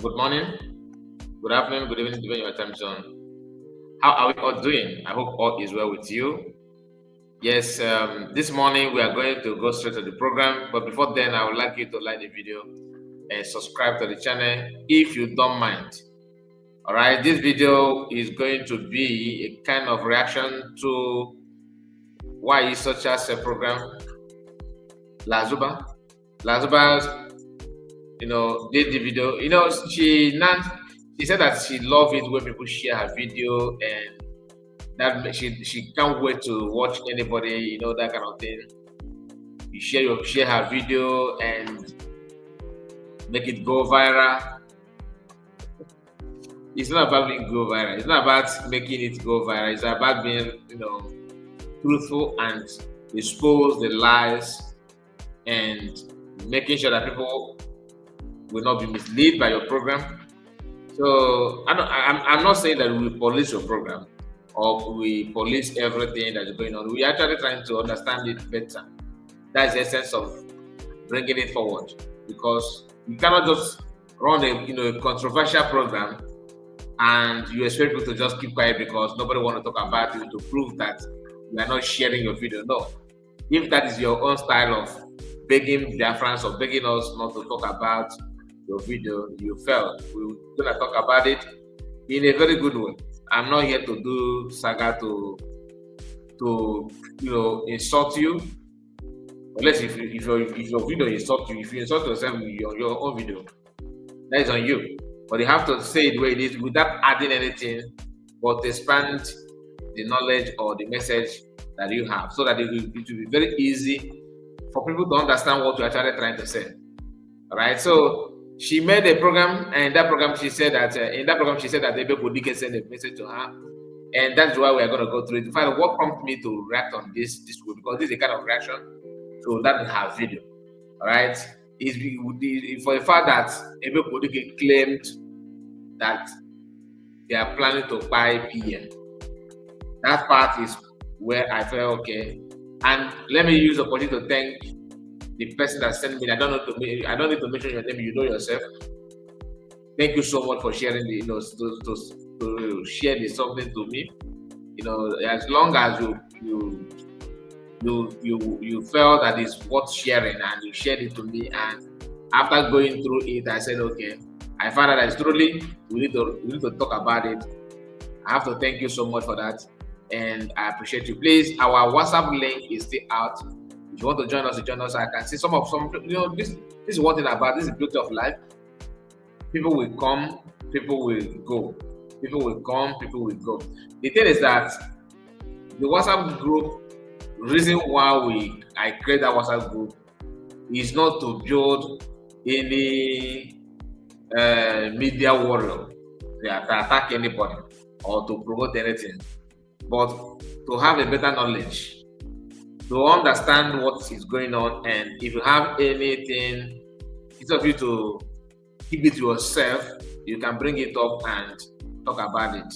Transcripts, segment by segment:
Good morning, good afternoon, good evening, depending on your time zone. How are we all doing? I hope all is well with you. Yes, this morning we are going to go straight to the program, but before then, I would like you to like the video and subscribe to the channel if you don't mind. All right, this video is going to be a kind of reaction to why is such as a program Lasuba. Lasuba, did the video. She not she said that she loved it when people share her video and that she can't wait to watch anybody, that kind of thing. You share her video and make it go viral. It's not about being go viral. It's not about making it go viral. It's about being truthful and expose the lies and making sure that people will not be misled by your program. So I'm not saying that we police your program or we police everything that is going on. We are actually trying to understand it better. That's the essence of bringing it forward because you cannot just run a a controversial program and you expect people to just keep quiet because nobody want to talk about you to prove that you are not sharing your video. No, if that is your own style of begging Biafrans or begging us not to talk about your video, you failed. We're gonna talk about it in a very good way. I'm not here to do saga to insult you. Unless if your video insult you, if you insult yourself with your own video, that is on you. But you have to say it the way it is without adding anything, but expand the knowledge or the message that you have so that it will be very easy for people to understand what you're actually trying to say. All right. So she made a program, and in that program she said that Ebe Bodike sent a message to her, and that's why we are going to go through it. In fact, what prompted me to react on this way, because this is a kind of reaction to that her video. All right, is for the fact that Ebe Bodike claimed that they are planning to buy PM. That part is where I felt okay. And let me use the opportunity to thank the person that sent me. I don't need to mention your name. You know yourself. Thank you so much for sharing the, you know, to share the something to me. As long as you felt that it's worth sharing and you shared it to me, and after going through it, I said, okay, I found out that it's truly we need to talk about it. I have to thank you so much for that, and I appreciate you. Please, our WhatsApp link is still out. If you want to join us, you join us. I can see some of some you know this is one thing about this is the beauty of life. People will come, people will go. People will come, people will go. The thing is that the WhatsApp group, reason why we I create that WhatsApp group is not to build any media warrior to attack anybody or to promote anything, but to have a better knowledge, to understand what is going on, and if you have anything, instead of you to keep it to yourself, you can bring it up and talk about it.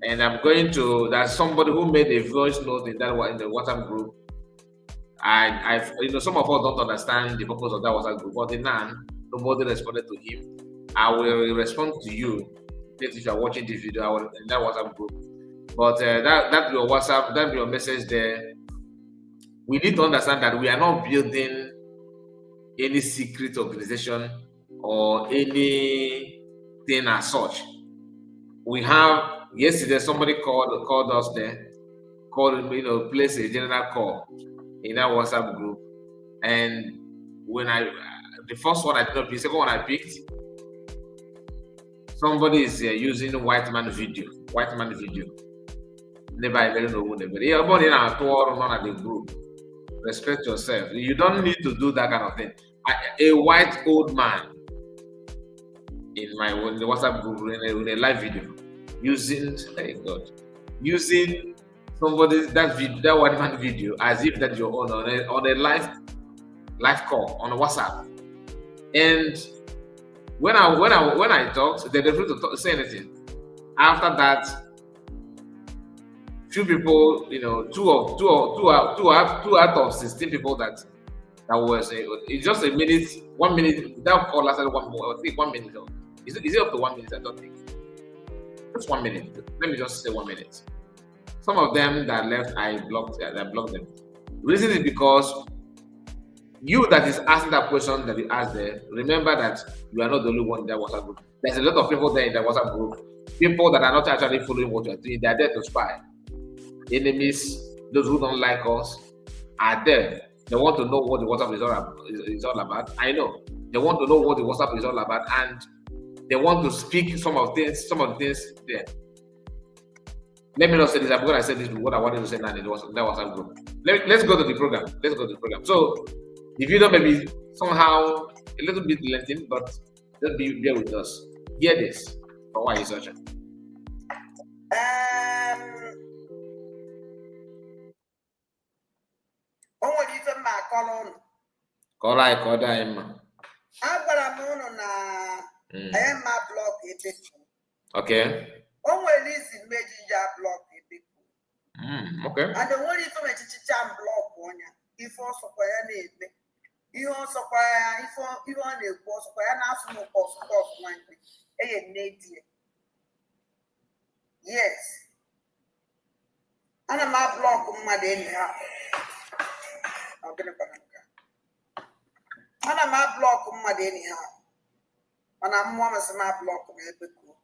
And I'm going to there's somebody who made a voice note in that one in the WhatsApp group. I you know some of us don't understand the purpose of that WhatsApp group, but now nobody responded to him. I will respond to you if you are watching this video. I will in that WhatsApp group. But that your WhatsApp, that your message there. We need to understand that we are not building any secret organization or anything as such. We have yesterday somebody called us there, called place a general call in that WhatsApp group, and when I the first one I did not pick, the second one I picked, somebody is using white man video. Never even know who they Everybody na-atụ ọrụ nọ na the group. Respect yourself. You don't need to do that kind of thing. A white old man in the WhatsApp group in a live video using, hey God, using somebody that video, that white man video, as if that's your own on a live call on a WhatsApp. And when I talked, they refused to talk, say anything. After that, few people, two of two of two out two out two out of 16 people that was a, it's just a minute, 1 minute. That call lasted one more, I think 1 minute. Is it up to 1 minute? I don't think. Just 1 minute. Let me just say 1 minute. Some of them that left, I blocked. I blocked them. The reason is because you that is asking that question that you asked there, remember that you are not the only one in that WhatsApp group. There's a lot of people there in that WhatsApp group. People that are not actually following what you are doing, they are there to spy. Enemies, those who don't like us, are there. They want to know what the WhatsApp is all about. I know. They want to know what the WhatsApp is all about, and they want to speak some of the things there. Let me not say this. I'm going to say this. What I wanted to say now in the WhatsApp, that WhatsApp group. Let's go to the program. Let's go to the program. So the video may be somehow a little bit lengthy, but just be bear with us. Hear this from why is urgent. O nwere ife mma akọrọ ụnụ. Kọrọ anyị ka ọ dị anyị mma. Agwara m ụnụ na anyị ma block Ebeku. O nwere izi mmeji ya block Ebeku. And o nwere ife mechichicha m block ọnya. Ife ọsọkwa ya na-eme. Ihe ọsọkwa ya ife ihe ọ na-ekwu ọsọkwa ya na-asụ m ụkọ ọsụkọ ọfụma mgbe eye nne di ya. Yes. Ana m ablock mmadụ enyi ha. Ọ gịnịkwa na nke a? Ana m ablock mmadụ enyi ha. Mana mmụọ m sị m ablock na Ebeku.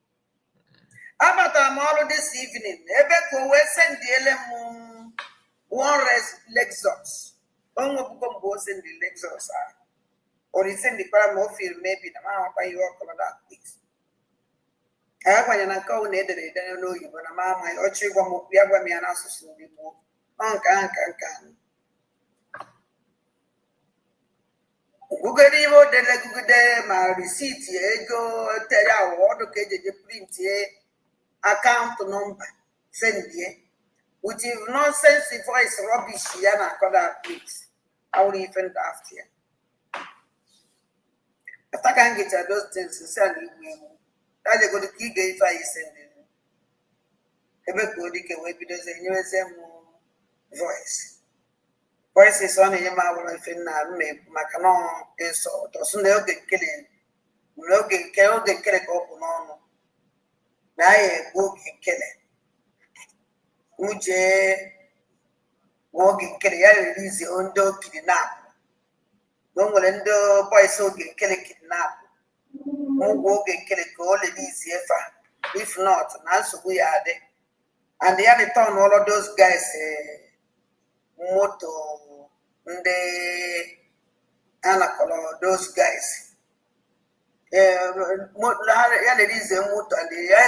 Abatara m ọrụ this evening ebe ka o wee sendiele m one res Lexus. O nwebugo mgbe o sendi Lexus ahụ. O risendikwara m o feel maybe na m ahụkwa ihe ọ kọrọ that place. Anyị na nke ọwụ na edere edere n'oyibo na m amaghị ọchọ ịgwa m okwu ya gwa m ya n'asụsụ ndị gboo. Ọ nke ahụ ka nke ahụ. Gụgide ihe o dere gụgide ma receipt ego tere ahụ ọdụ ka eji eje printie account number sendie with nonsense voice rubbish ya na akọ that place. Awụrụ ife ndị after ya. After ka m gechara those things nsị a na igwu egwu. Ajegodo ka ige ife anyị sendiri. Ebe ka o dike wee bidozie nyewezie m voice. Voices ọ na-enye m awụrụ ife nna m ekwu maka na ọ insult. Ọ sị na oge nkele na oge nke oge nkele ka ọ bụ n'ọnụ. Na ya egbu oge nkele. M jee gwa oge nkele ya release ndị o kidnap. Na o nwere ndị boys oge nkele kidnap. M gwa oge nkele ka o release fa. If not, na nsogbu ya adị. And ya return all of those guys moto ndị a nakọrọ those guys. Ya release moto and ya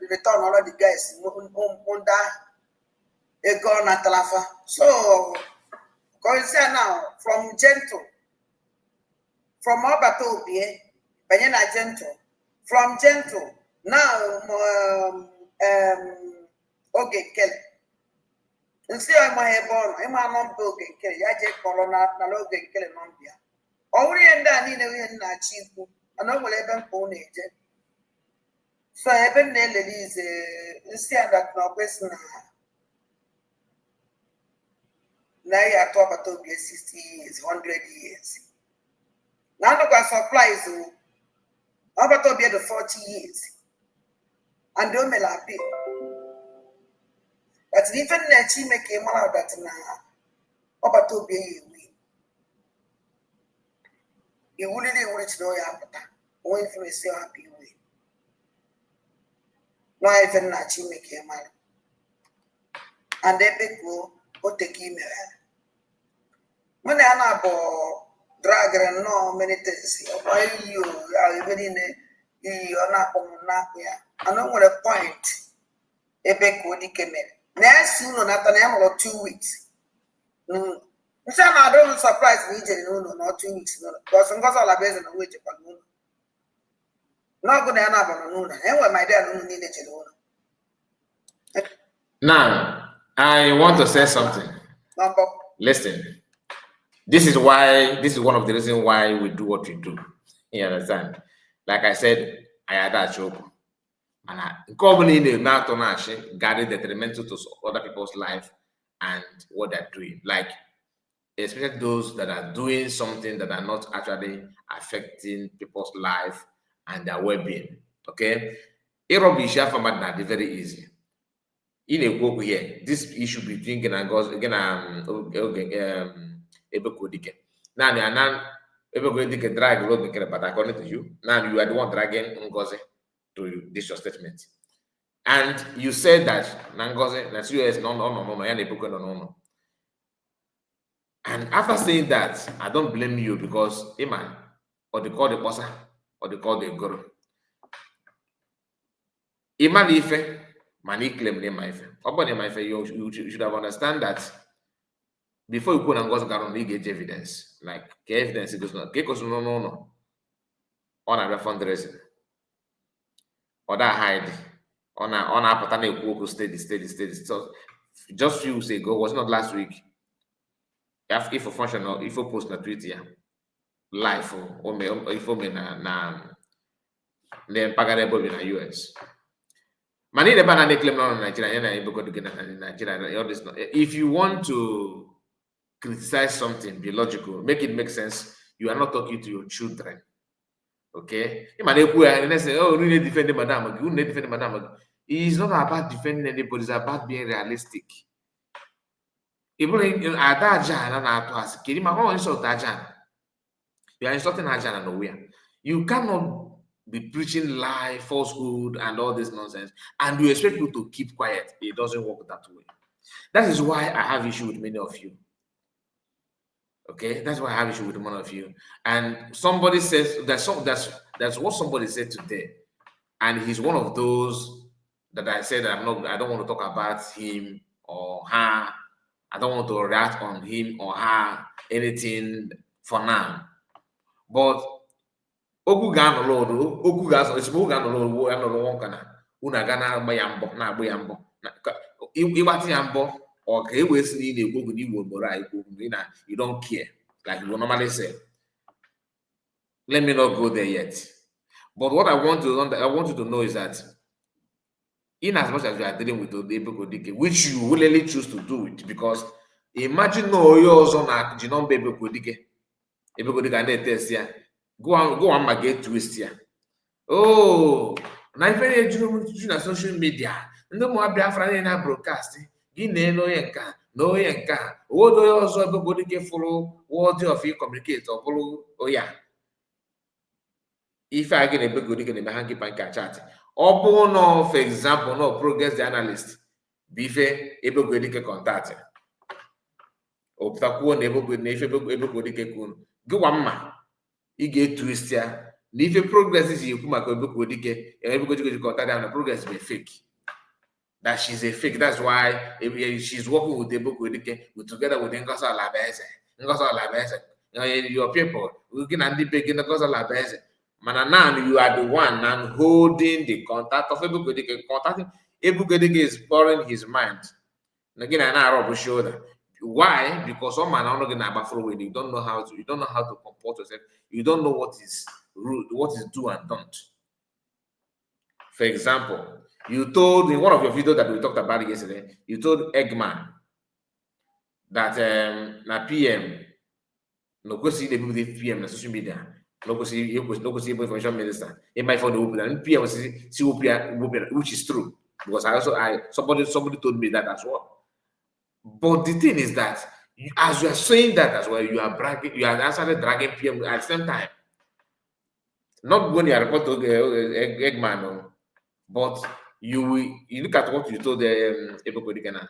return all of the guys ndị ahụ ego ọ natara fa. So, ka now from gentle, from ọbata obie banye na gentle, from gentle now oge nkele. Nsị ya ịmaghị ebe ọ nọ, ịma nọmba oge nkele ya jee kpọrọ na nara oge nkele nọmba ya. Ọ bụrụ ihe ndị a niile ihe m na-achọ ikwu, mana o nwere ebe mkpa ọ na-eje. So ebe m na-elele ize nsị ya that na ọ kwesị na na ya atụ ọbata obi 60 years, 100 years. Na ndụkwa surprise o. Ọbata obi dị 40 years. And o mere appeal. But ife m na-eche ime ka ị mara that na ọbata obi ya ewu iwulili iwuli chi na ọ ya apụta onwe ife mesi ọ hapụ iwu na ife m na-achọ ime ka ị mara and ebe kwuo o teka imere ya mụ na ya na-abụ dragịrị nnọọ many things ọ bụ iyi o ebe niile iyi ọ na-akpọ m na-akpụ ya mana o nwere point ebe ka o dike mere na ya si ụlọ nata na ya nọrọ 2 weeks n'ụlọ nsị a na-adị m surprise na ijere n'ụlọ nọ 2 weeks n'ụlọ because Ngozi Ọlabeze na nwa ejekwala n'ụlọ n'ọgụ na ya na-abụ nọ n'ụlọ enwere m idea na ụlọ niile jere ụlọ. Now, I want to say something. Number Listen, this is why this is one of the reasons why we do what we do. You understand? Like I said, I had that joke. And nke ọ bụla ị na-eme atọ na-achị ga-adị detrimental to other people's life and what they're doing. Like, especially those that are doing something that are not actually affecting people's life. and their well-being. Okay? Ịrubbish afa mmadụ na-adị very easy. Ị na-ekwu okwu here, this issue between gị na Ngozi, gị na oge Ebekwodike. Naanị ana Ebekwodike drag Oge Nkere, but according to you, now you are the one dragging Ngozi to this your statement. And you said that na Ngozi, na COS no, ya na Ebekwe nọ n'ụlọ. And after saying that, I don't blame you because Iman, or they call the bossa, or they call the guru. Iman ife, man claim name ife. Ọ na ife, you should have understand that before you go and go to you get evidence. Like evidence goes not goes no. Ọ na-abịa fundraising. Ọ da hide. Ọ na-apụta na-ekwu okwu steady, steady, steady. So just few weeks ago, was not last week. If a function or if a post na Twitter ya live o me ife o me na mpaghara ebe obi na US. Mana ị ebe a na-eclaim na ọ nọ na Nigeria, ya na ebe gị na Nigeria, all this. If you want to criticize something, be logical, make it make sense. You are not talking to your children. Okay? Ị ma na-ekwu ya, and say, "Oh, unu na-defend madam gị, unu na-defend madam gị." It's not about defending anybody, it's about being realistic. Ị bụrụ ada aja na-atụ asị, kedu maka ọ insult aja? You are insulting aja na n'onwe ya. You cannot be preaching lie, falsehood, and all this nonsense, and you expect people to keep quiet. It doesn't work that way. That is why I have issue with many of you. Okay, that's why I have issue with one of you. And somebody says that's what somebody said today, and he's one of those that I said I'm not. I don't want to talk about him or her. I don't want to react on him or her anything for now. But okwu ga-anọrọ ọdụ, okwu ga-asọ esemokwu ga-anọrọ ọdụ, anọrọ nwoke na unu aga na-agba ya mbọ, na-agba ya mbọ, ịgbatị ya mbọ, ọ ka e wee sị na ị na-ekwu okwu na igwe ogboro a ikwu okwu na you don't care like you normally say. Let me not go there yet. But what I want you to know is that in as much as you are dealing with Ebekodike, which you willingly choose to do it, because imagine na onye ọzọ na ji nọmba Ebekodike, Ebekodike na-etest ya, go on ma get twist ya. Oh, na ife na-ejuru ju na social media, ndị ụmụ Biafra niile na broadcast gị na-elu onye nke a na onye nke a, owodo onye ọzọ Ebekodike fụrụ worthy of communicate, ọ bụrụ onye a ife a gị na Ebekodike na-eme ha nkịpa nke chat. Ọ bụrụ na, for example, no Progress the Analyst bụ ife Ebekodike contact, opụtakwuo na ebe na ife Ebekodike kwuru, gịwa mma ị ga-etwist ya na ife Progress ji ekwu maka Ebekodike, Ebekodike ji contact ya na Progress bụ fake, that she's a fake. That's why she's working with Ebekodike with together with Ngozi Alabaeze. Ngozi Alabaeze, your people, gị na ndị be gị Ngozi Alabaeze. Mana now you are the one now holding the contact of Ebekodike. Contacting Ebekodike is pouring his mind. Na gị na na-arub shoulder. Why? Because ọ ma na ọnụ gị na-agbafuru away. You don't know how to comport yourself. You don't know what is rude, what is do and don't. For example, you told in one of your videos that we talked about yesterday, you told Eggman that na PM no kwesịrị na-ebupụta PM na social media, no kwesịrị ịbụ information minister ịma ife ọ na-ewepụta na PM si wepụ ya, which is true, because I also I somebody told me that as well. But the thing is that as you are saying that as well, you are bragging, you are actually dragging PM at the same time. Not when you are report to Eggman, no, but you look at what you told Ebekodike na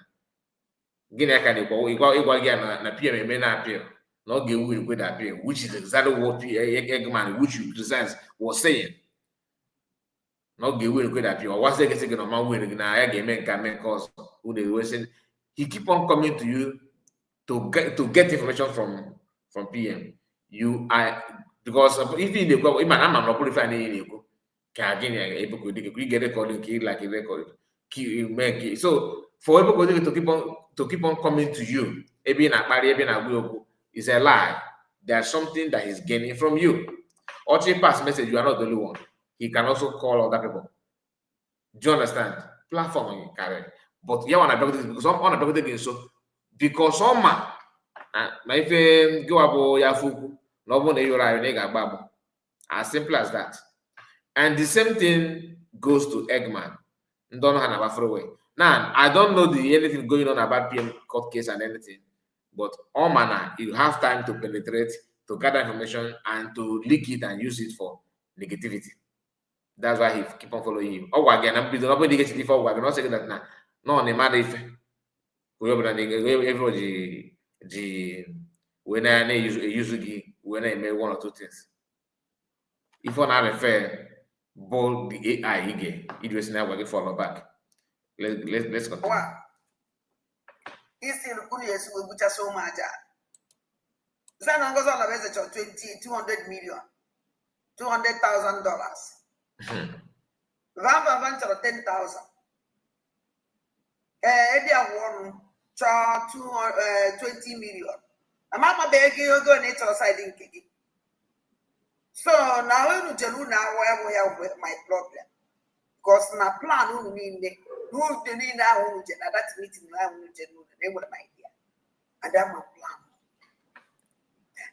gịnị ka na-ekwu ịgwa gị ya na PM eme na appeal na ọ ga-ewu ekwe na appeal, which is exactly what Eggman, which you criticize, was saying, na ọ ga-ewu ekwe na appeal. Ọ wasị gị sị gị na ọma were gị na ya ga-eme nke a mee nke ọzọ, unu ewesị he keep on coming to you to get information from PM. You are because if ị na-ekwu ịma na ama na ọ bụrụ ife a niile na-ekwu ka gị na Ebekodike ka ị ga-record nke ị like record ka ị mee nke. So for Ebekodike to keep on coming to you ebe ị na-akparị, ebe ị na-agwa ya okwu is a lie. There's something that he's gaining from you. Ochi pass message, you are not the only one. He can also call other people. Do you understand? Platform you carry. But ya wana abịagote because ọ na-abịagote gị nso because ọ ma na ife gịwa bụ ya afọ ukwu na ọ bụrụ na ị yọrọ ayọ na ị ga-agba agbụ. As simple as that. And the same thing goes to Eggman. Don't know about away. Now, I don't know the anything going on about PM court case and anything, but all manner, you have time to penetrate, to gather information, and to leak it and use it for negativity. That's why he keep on following you. Oh, again, I'm busy. Nobody gets it for I'm not saying that now. No, no matter if everybody the when I use when I make one or two things. If one refer both the AI again, it was now working follow back. Let's continue. Isi unu esi wee gbuchasị ụmụ aja sị na Ngozi Ọlabeze chọrọ 20 200 million, $200,000. Van Van Van chọrọ 10,000. Ee, edi agwa ọnụ chọọ 200, 20 million. Ama amabeghị ego na ị chọrọ side nke gị. So na unu jere unu awụ abụghị ya bụ my problem, because na plan unu niile n'ụdị niile ahụ unu je na that meeting ahụ unu je n'ụlọ na enwere m idea and ama plan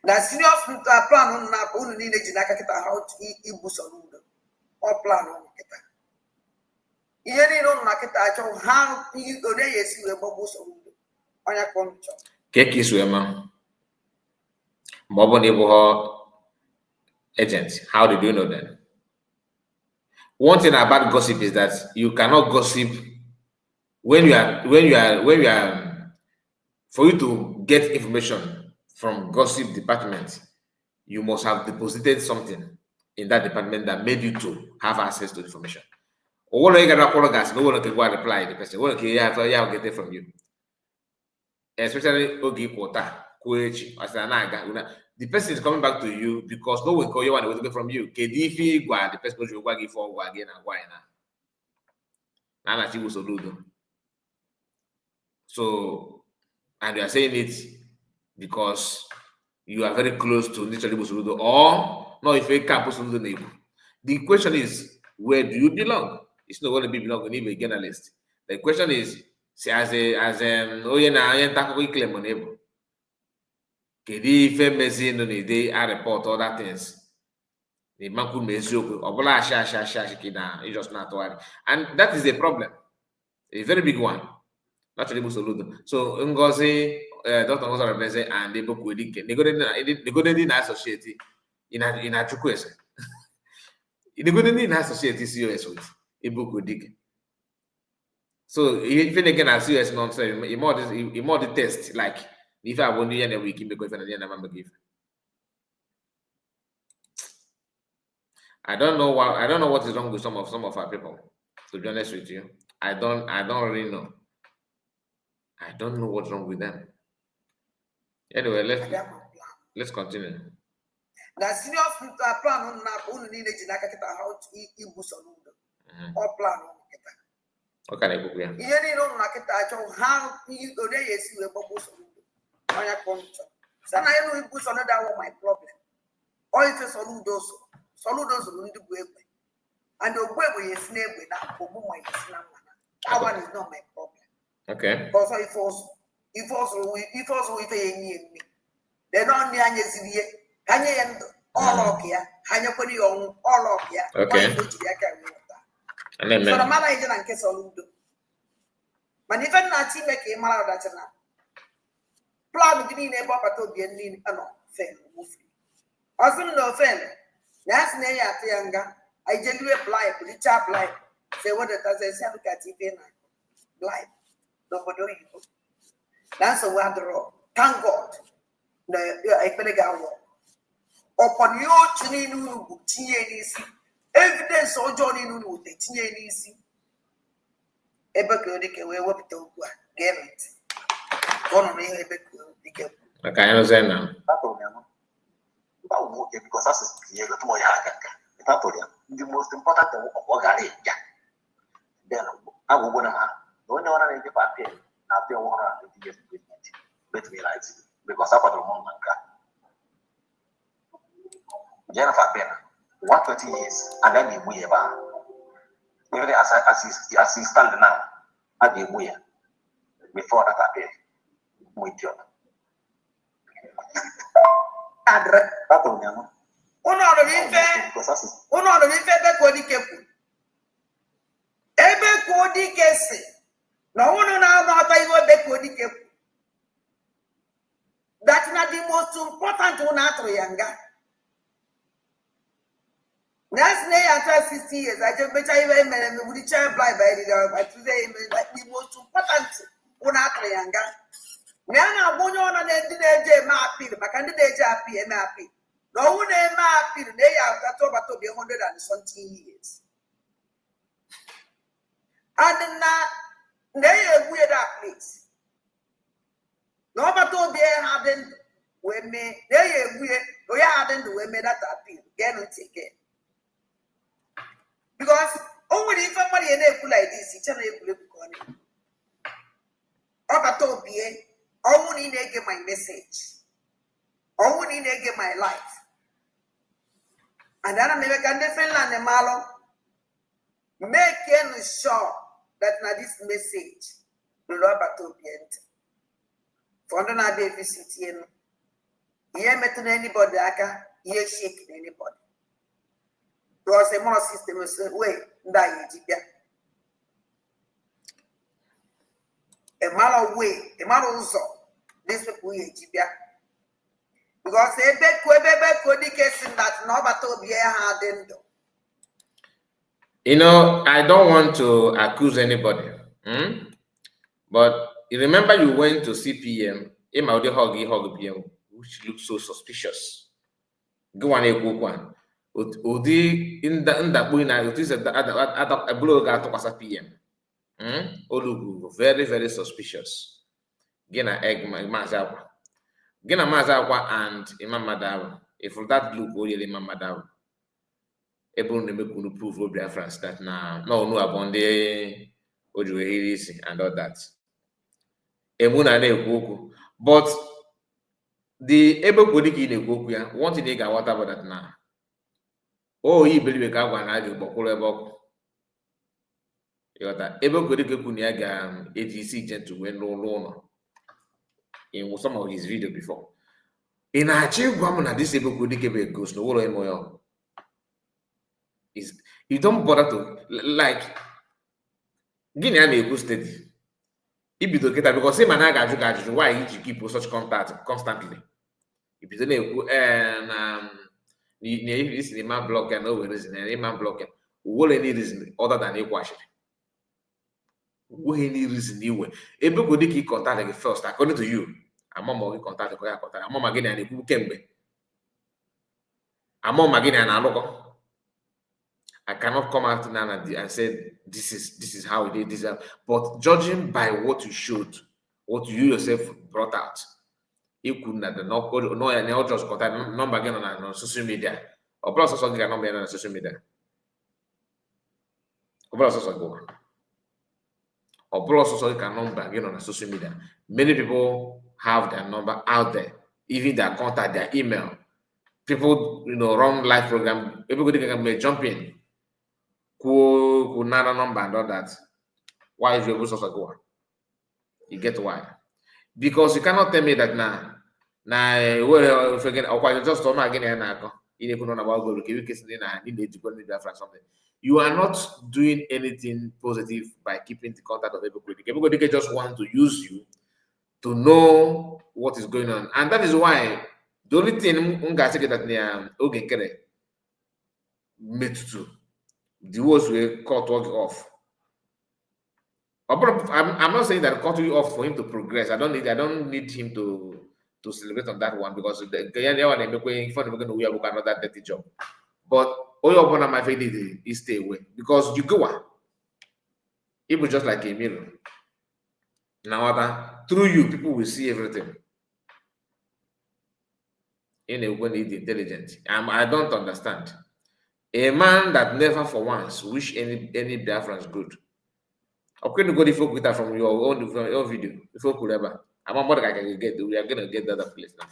na serious plan unu na-apụ unu niile ji n'aka kịta ha otu ibuso n'udo. Ọ plan unu kịta, ihe niile unu na kịta achọ ha onye ya esi wee gbagbuo Soludo, onye ka unu chọrọ. Ka ka isi wee ma ma ọ bụ na ị bụghọ agent? How did you know then? One thing about gossip is that you cannot gossip when you are for you to get information from gossip department, you must have deposited something in that department that made you to have access to information. Or what you got gas, no one can go and reply the person. One can ya get it from you. Especially oge kwota kwuo echi ọ sị na na-aga the person is coming back to you because no one call you want to get from you. Kedu ife ị gwa the person ji gwa gị ife ọ gwa gị na gwa ya na na na-achọ Soludo? So, and you are saying it because you are very close to ndị chọrọ igbu Soludo or no ife camp Soludo na-egbu. The question is, where do you belong? It's not going to be belong in a journalist. The question is, say as a onye na onye nta akụkọ ikele m na ịbụ, kedu ife mezinụ na ide a report other things na ịmakwu ma eziokwu ọ bụla ashị ashị ashị ashị ka ị na ị just na-atụgharị? And that is a problem, a very big one. Naturally Igbo Soludo. So Ngozi, Dr. Ngozi Orabueze and Ebo Kwedike negode ndị na-associate ị na-achụkwu ese negode ndị na-associate COS with Ebo Kwedike. So ife na-ege na COS nonsense, ime ọ dị test like na ife abụ ndị ya na-enwe ike imekọ ife na ya na-ama mmekọ ife. I don't know why. I don't know what is wrong with some of our people. To be honest with you, I don't really know. I don't know what's wrong with them. Anyway, let's Adama plan. Let's continue. Na serious plan unu na-apụ unu niile ji n'aka kịta ha otu ibu Soludo. Ọ plan unu kịta. Ọ ka na-ekwukwu ya. Ihe niile unu na kịta achọ ha onye ya esi wee gbagbuo Soludo, onye ka unu chọrọ. Sị na ịnụ ibu Soludo awụ my problem. Ọ ife Soludo so Soludo zụrụ ndị bụ egbe and ogbu egbe ya esi n'egbe na ogbu ma ya esi na mma na that one is not my problem. Ọzọ ife ọzọ ife ọzọ ife ọzọ ife ya enyi ya nne then ọ nne ya nyeziri ihe ha nye ya ndụ ọlọk ya ha nyekwere ya ọnwụ ọlọk ya. Ọ ife o jiri aka wee nweta. A na-eme. Sọrọ mara ije na nke Soludo, mana ife nna achọ ime ka ị mara ọdachi na plan gị niile ebe ọbata obi niile nọ fail wofiri. Ọsị m na ofel na ya sị na ya atụ ya nga anyị jeliwe bribe richaa bribe si ewedatazi esi alụkata ife na bribe n'obodo oyibo na nsogbu adịrọ. Thank God na ekpere ga-awọ ọkwa na ihe otu niile unu bụ tinye n'isi evidence ọjọọ niile unu wete tinye n'isi ebe ka dike wee wepụta okwu a. Gee ntị ka ọ nọ n'ihe ebe ka dike kwuru. Maka anyị nụzie na Atụrụ ya mba ụmụ nwoke because asị tinye ego tụmọ ya aka nka atụrụ ya. The most important thing, ọ gara ya then agwa ugbo na ha na onye ọra na-ejefe appeal na appeal 120 years imprisonment bet me right because akwadoro m na nke a jee na appeal 120 years and a ga-egbu ya ebe ahụ. Even as he stand now, a ga-egbu ya before that appeal. Ụmụ idiot. Adịrị. Atụrụ ya. Ụnụ ọnụrụ ife? Because asị Ụnụ ọnụrụ ife ebe ka odike kwuru, ebe ka odike si na ụnụ na-anọta ihe ebe ka odike kwuru that na the most important ụnụ atụrụ ya nga na asị na ya atụ 60 years aje mecha ihe emere eme wuricha bribe eriri atụzie ya emere. The most important ụnụ atụrụ ya nga na ya na-agba onye ọna na ndị na-eje eme appeal, maka ndị na-eje appeal eme appeal, na ọnwụ na-eme appeal na eyi atụ ọbata obi 100 and something years and na eyi egbu ya that place na ọbata obi ha dị ndụ wee mee na eyi egbu ya na onye ha dị ndụ wee mee that appeal. Geenụ ntị again, because o nwere ife mmadụ ya na-ekwu like this, iche na egwuregwu ka ọ na-ekwu. Ọbata obie, ọnwụ na ị na-ege my message, ọnwụ na ị na-ege my life, and ana m eme ka ndị Finland malụ, make sure that na this message ruru ọbata obie ntị. For ndị na-abịa evisit enu, ihe metụ na anybody aka, ihe shake na anybody, because a moral system is way ndị anyị eji bịa ịmara way, ịmara ụzọ these people ya eji bịa, because ebe ko ebe ko dike si that na ọbata obi ya ha dị ndụ. I don't want to accuse anybody, But you remember you went to CPM, Imaudi Hog Hog PM, which looks so suspicious. Go on, ekwu okwu a. Ụdị ndakpo na otu isi ebulu oge atụkwasị PM. O look very, very suspicious. Gị na egg Maazị Akwa. Gị na Maazị Akwa and Imam Madawu. If that look o yere Imam Madawu. Ebe unu na-eme ka unu prove obi Biafrans that na unu abụọ ndị o ji wee hiri isi and all that. Emu na na-ekwu okwu, but the ebe kwuru ka ị na-ekwu okwu ya, one thing ị ga-aghọta bụ that na o yi iberibe ka a gwara na a ga-agbakwuru ebe ọkụ ịghọta ebe kwuru ka ekwu na ya ga-eji isi gentle wee n'ụlọ ụlọ in some of his video before. Ị na-achọ ịgwa m na this ebe kwuru dike bụ a ghost na ụlọ ime ya is you don't bother to like gịnị a na-ekwu steady ibido kịta, because ị ma na a ga-ajụ gị ajụjụ why iji keep such contact constantly. Ibido na-ekwu ee na isi na ịma block ya na o nwere reason na ịma block ya nwere any reason other than ịkwu ashịrị, nweghị any reason iwe ebe kwụ dịka ị contact gị first. According to you, ama ma ọ gị contact ka ya contact, ama ma gị na ya na-ekwu kemgbe, ama ma gị na ya na-alụkọ. I cannot come out now and say this is how it is. This is how, but judging by what you showed, what you yourself brought out, ikwu na the no no ya na just contact number gị nọ na social media. Ọ bụla ọsọsọ gị ka nọmba ya nọ na social media. Ọ bụla ọsọsọ gị ọ bụla ọsọsọ gị ka nọmba gị nọ na social media. Many people have their number out there, even their contact, their email. People run live program. Everybody can may jump in. Kwuo kwuo nara number and all that. Why is your sọsọ gị? You get why? Because you cannot tell me that na were ọkwa just ọma gị na ya na-akọ ị na-ekwu na ọ na-agba ka ewike si na ị na-ejikwa ndị Biafra something. You are not doing anything positive by keeping the contact of Ebube. Ebube just want to use you to know what is going on. And that is why the only thing m ga-asị gị that na oge nkere metụtụ the words were cut off. I'm not saying that cut you off for him to progress. I don't need him to celebrate on that one, because the another dirty job. But onye ọbụla my faith is stay away because you go on. It was just like a mirror. Now other through you, people will see everything. In a way, need intelligent. I don't understand. A man that never for once wish any Biafrans good. Okay, go the folk with that from your own video. If you could ever, I'm not I can get. We are gonna get that other place now.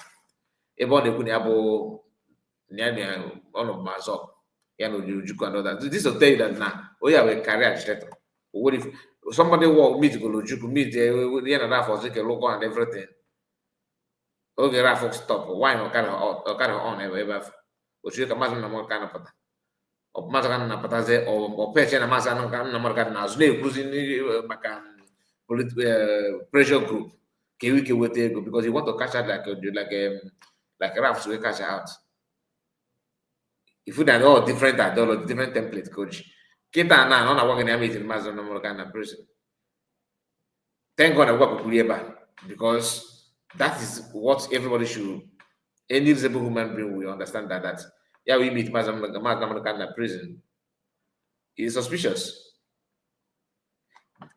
Ebe ọ na-ekwu na ya bụ na ya na ọ mazọ ya na Ojukwu and all that. This will tell you that now, oh yeah, we career agitator. What if somebody walk meet Ojukwu, meet ya na that for logo and everything? Oge Rafọ stop. Why not carry on? Carry on ebe ebe afọ. Ochie ka Maazị Nnamdi Kanu pụta. Ọ Maazị Kanu na-apụtazi ọ peche na Maazị Nnamdi Kanu n'azụ na-ekwuzi maka pressure group ka enwe ike weta ego because he want to cash out like Rafs wey cash out. If you are all different ideology, different template, coach. Kita na ọ na-agwa gị na ya meeting Maazị Nnamdi Kanu na prison. Thank God I work with ebe a because that is what everybody should, any reasonable human being will understand that yeah, we meet Maazị Nnamdi Kanu na prison is suspicious.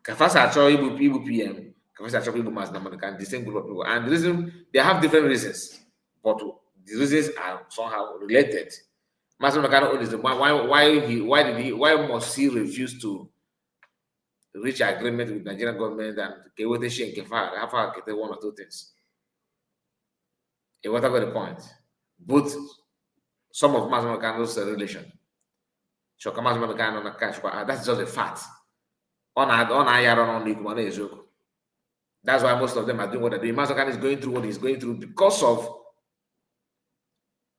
Ka fa si achọ igbu PM, ka fa si achọkwa igbu Maazị Nnamdi Kanu, the same group of people. And the reason they have different reasons, but the reasons are somehow related. Maazị Nnamdi Kanu is the why must he refuse to reach agreement with Nigerian government and ka eweta share nke fa ha kete one or two things? What got the point? Both some of Maazị Nnamdi Kanu's relation. Chọka Maazị Nnamdi Kanu na cash, that's just a fact. Ọ na-ayara n'ọnụ ikwu ma na-eziokwu. That's why most of them are doing what they're doing. Maazị Kanu is going through what he's going through because of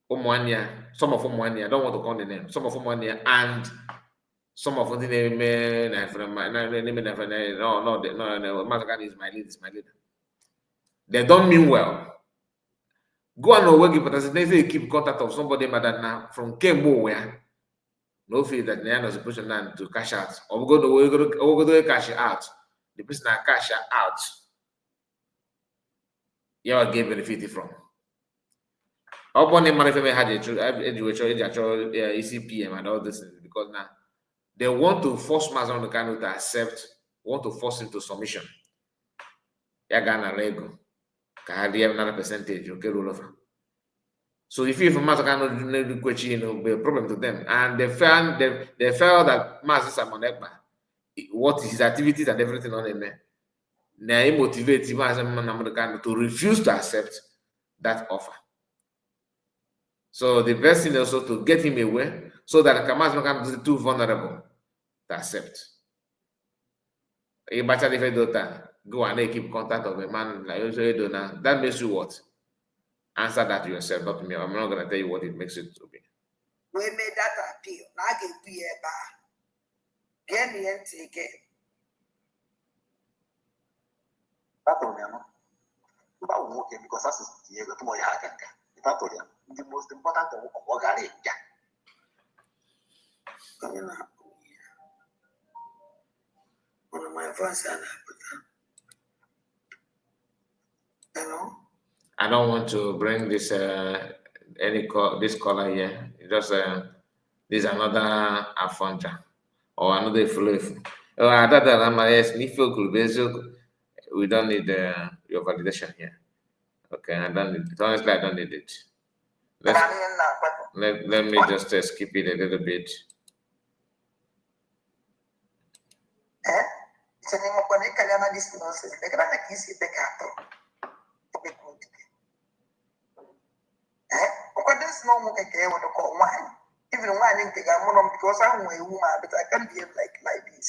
ụmụnne, some of ụmụnne, I don't want to call the name, some of ụmụnne and some of ndị na-eme na-eme na no, Maazị Kanu is my leader, is my leader. They don't mean well. Go and onwe gị pụtasị n'ezie keep contact of somebody mmadụ na from kemgbe ụwa ya no feel that na ya nọzi position now to cash out. Ọ bụgodo ogodo cash out, the person na cash out ya wa get benefit from. Ọ bụrụ na ị mara ife mere ha ji eji wee chọọ eji achọ isi PM and all this things because now they want to force Maazị Nnamdi Kanu to accept, want to force him to submission. Ya gaa nara ego ka ha rie nara percentage oke ruru fa. So if you Maazị Kanu na-ekwechi, be a problem to them. And they felt that Maazị Simon Ekpa, what his activities and everything on him, na motivate Maazị Nnamdi Kanu to refuse to accept that offer. So the best thing also to get him away so that Maazị Nnamdi Kanu is too vulnerable to accept. Ịgbachara ife dị otu, go and keep contact of a man like you do now. That makes you what? Answer that yourself, not me. I'm not gonna tell you what it makes it to be. Wee mee that appeal na a ga-ekwu ya ebe a. Gee na ihe ntị ike. Atụrụ ya nọ mba ụmụ nwoke because asị tinye ego tụmọ ya aka nka ife atụrụ ya. The most important thing, ọ gara ya. Onye na-akpọ ya mana my voice a na-apụta. Hello? I don't want to bring this any call this caller here. Just this another Afonja or another Efulefu. Oh, Adada, yes, we don't need your validation here. Okay, I don't need it. Honestly, I don't need it. Let me just skip it a little bit. Even one thing I'm on because I'm a woman, but I can't behave like this.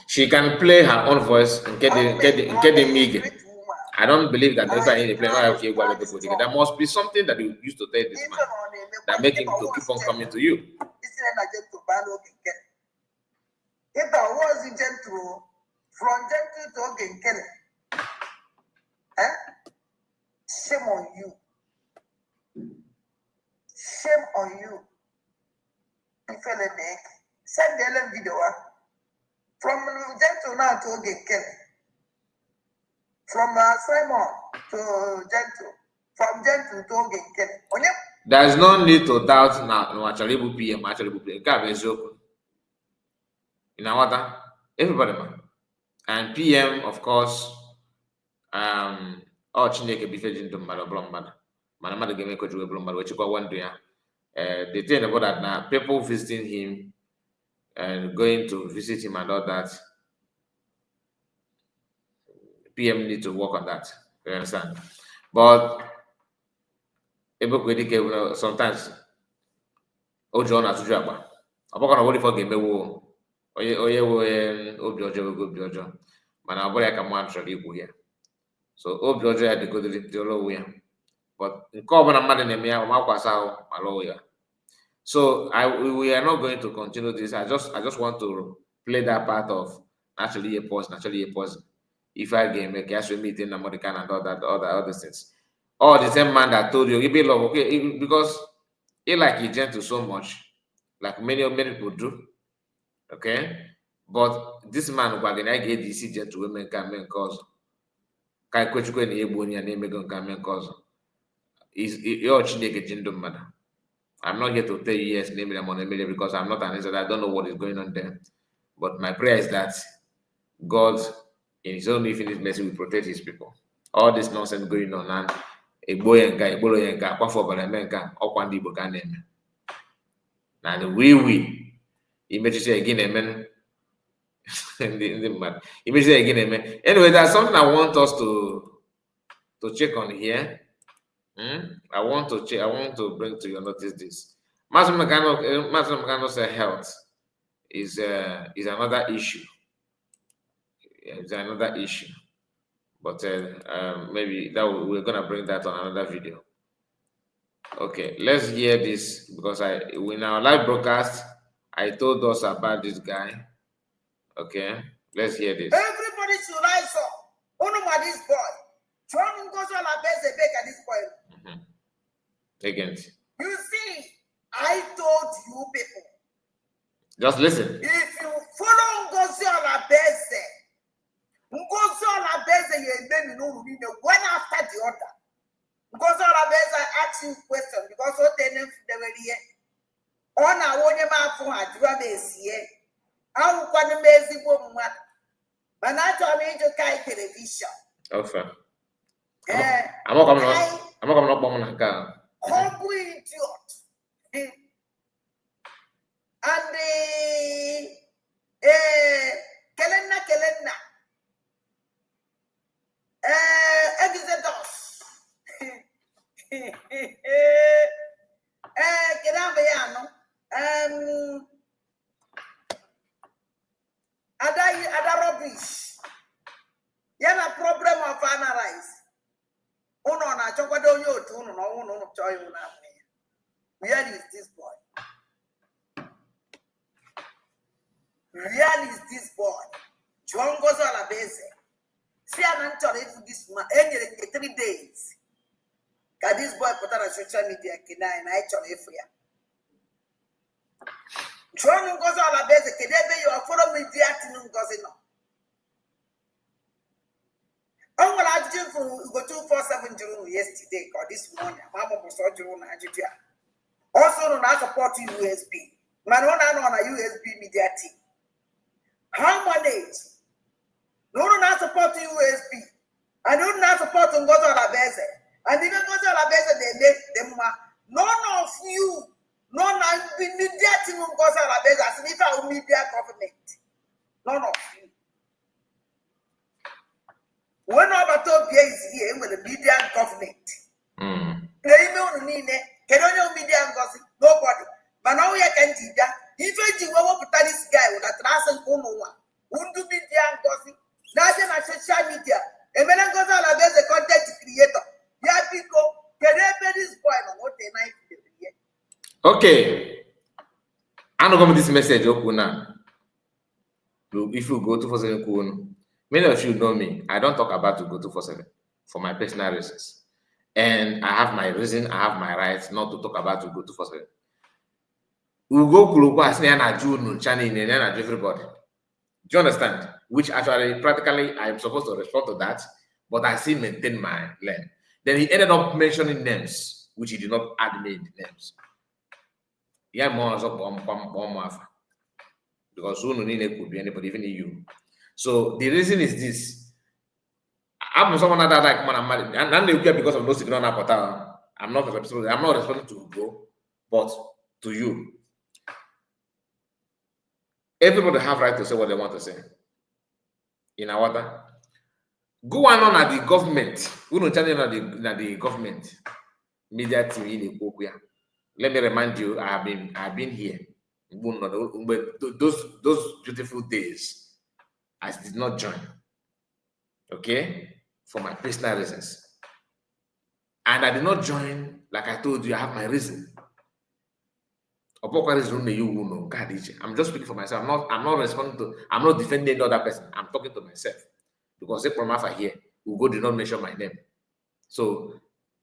She can play her own voice and get the mig. I don't believe that if I need to play, there must be something that you used to tell this man that make him to keep on coming to you. If I was gentle, from gentle to Ogenkele, eh? Shame on you. Shame on you. Send the LM video from gentle now to Ogenkele. From Simon to gentle. From gentle to Ogenkele. There is no need to doubt now. No, actually, PM, actually, PM. You know what? Everybody, man. And PM, of course, oh, Chineke bife ji ndụ mmadụ ọbụla mmadụ mana mmadụ ga-eme ka o ji wee bụrụ mmadụ wee chekwa ndụ ya. The thing about that now, people visiting him and going to visit him and all that, PM need to work on that. You understand? But sometimes o ji ọ na-atụju akpa ọ bụkwa na ọ nwere ife ọ ga-emewo onye onye obi ọjọọ obi ọjọọ. Mana ọ bụrụ ya ka mmadụ chọrọ ikwu ya. So obi ọjọọ ya dịgodiri dịrị onwe ya. But nke ọbụla mmadụ na-eme ya, ọ makwasị ahụ mara onwe ya. So I we are not going to continue this. I just want to play that part of naturally a person, naturally a person. If I game make actually meeting Nnamdi Kanu and all that, all that other things. All the same man that told you, you be love, okay, because he like he gentle so much, like many many people do. Okay. But this man gwa gị na ya ga-eji isi gentle wee mee nke a mee nke ọzọ. Ka ekwechukwu na egbu onye ya na-emego nke a mee nke ọzọ. Ọ Chineke ji ndụ mmadụ. I'm not here to tell you yes, name them on Emilia, because I'm not an insider. I don't know what is going on there. But my prayer is that God, in His own infinite mercy, will protect His people. All this nonsense going on and egbo ya nke a, egboro ya nke a, akwafu ọbara eme nke a, ọkwa ndị Igbo ka a na-eme. Na wii imechicha ya gị na-eme ndị mmadụ imechicha ya gị na-eme. Anyway, there's something I want us to check on here. I want to check. I want to bring to your notice this. Mazi Nnamdi said health is another issue. It's another issue, but maybe that we're gonna bring that on another video. Okay, let's hear this because I in our live broadcast I told us about this guy. Okay, let's hear this. Everybody should rise up. Unu ma this boy. Jụọ Ngozi Olabeze ebe ka this boy. Again, You see, I told you people, just listen. If you follow Ngozi Olabeze, Ngozi Olabeze ya ememi n'ụlọ niile one after the other. Ngozi Olabeze ask you question because o tene mfudewere ihe. Ọ na-awụ onye m afụ ha jụọ m esie. Awụkwanụ m ezigbo mmadụ. Mana achọrọ m ịjụ Kai Television. Ofe. Ee, Amakwa m na Kai amakwa m na ọkpọ m na nke a. humble idiot. And the Kelenna Kelenna. Exodus. Kedu aha ya anọ? Ada Ada rubbish. Ya na problem of analyze. Unu ọ na-achọkwado onye otu unu na ọnwụ na unu chọọ iwu na ahụ ya. Where is this boy? Where is this boy? Jụọ Ngozi Olabeze. Si ya na m chọrọ ịfụ this man. E nyere m ya 3 days ka this boy pụta na social media kene anyị na anyị chọrọ ịfụ ya. Jụọ m Ngozi Olabeze kedu ebe ya ọfọrọ media team Ngozi nọ. O nwere ajụjụ m fụrụ Ugo 247 jụrụ unu yesterday ka ọ this morning, ma ọ bụ sọ jụrụ unu ajụjụ a. Ọ sị unu na-asupport USB mana unu anọ na USB media team. How manage na unu na-asupport USB and unu na-asupport Ngozi Olabeze and ibe Ngozi Olabeze na-eme dị mma, none of you nọ na ndị media team Ngozi Olabeze asị na ife ahụ media government, none of you. When ọbata obi izi here enwere media government n'ime unu niile, kedu onye media Ngozi? Nobody. Mana ọnwụ ya ka m ji bịa ife ji wee wepụta this guy wụdatara asị nke ụmụ nwa ndụ media Ngozi na-abịa na social media emere Ngozi Olabeze content creator ya. Biko, kedu ebe this boy nọ nwoke na ihe? Okay. Anụgo m this message okwu na if you go 247 kwuo. Many of you know me. I don't talk about Ugo 247 for my personal reasons. And I have my reason, I have my right not to talk about Ugo 247. Ugo kwuru okwu asị na ya na-ajụ unu ncha niile, ya na-ajụ everybody. Do you understand? Which actually, practically, I'm supposed to respond to that, but I still maintain my lane. Then he ended up mentioning names, which he did not add me in the names. Ya ma ọzọ kpọọ m kpọọ m afa. Because unu niile could be anybody, even you. So the reason is this. I'm someone that like man, I'm not because of those signal. I'm not responding to Ugo, but to you. Everybody have right to say what they want to say. In our water. Go on at the government. Unu channel na the government media team in the. Let me remind you, I have been here. Those beautiful days, I did not join. Okay? For my personal reasons. And I did not join, like I told you, I have my reason. Ọ bụkwa reason na you know nke a dị iche. I'm just speaking for myself. I'm not responding to, I'm not defending any other person. I'm talking to myself. Because Ekpọrọ m afa here, Ugo did not mention my name. So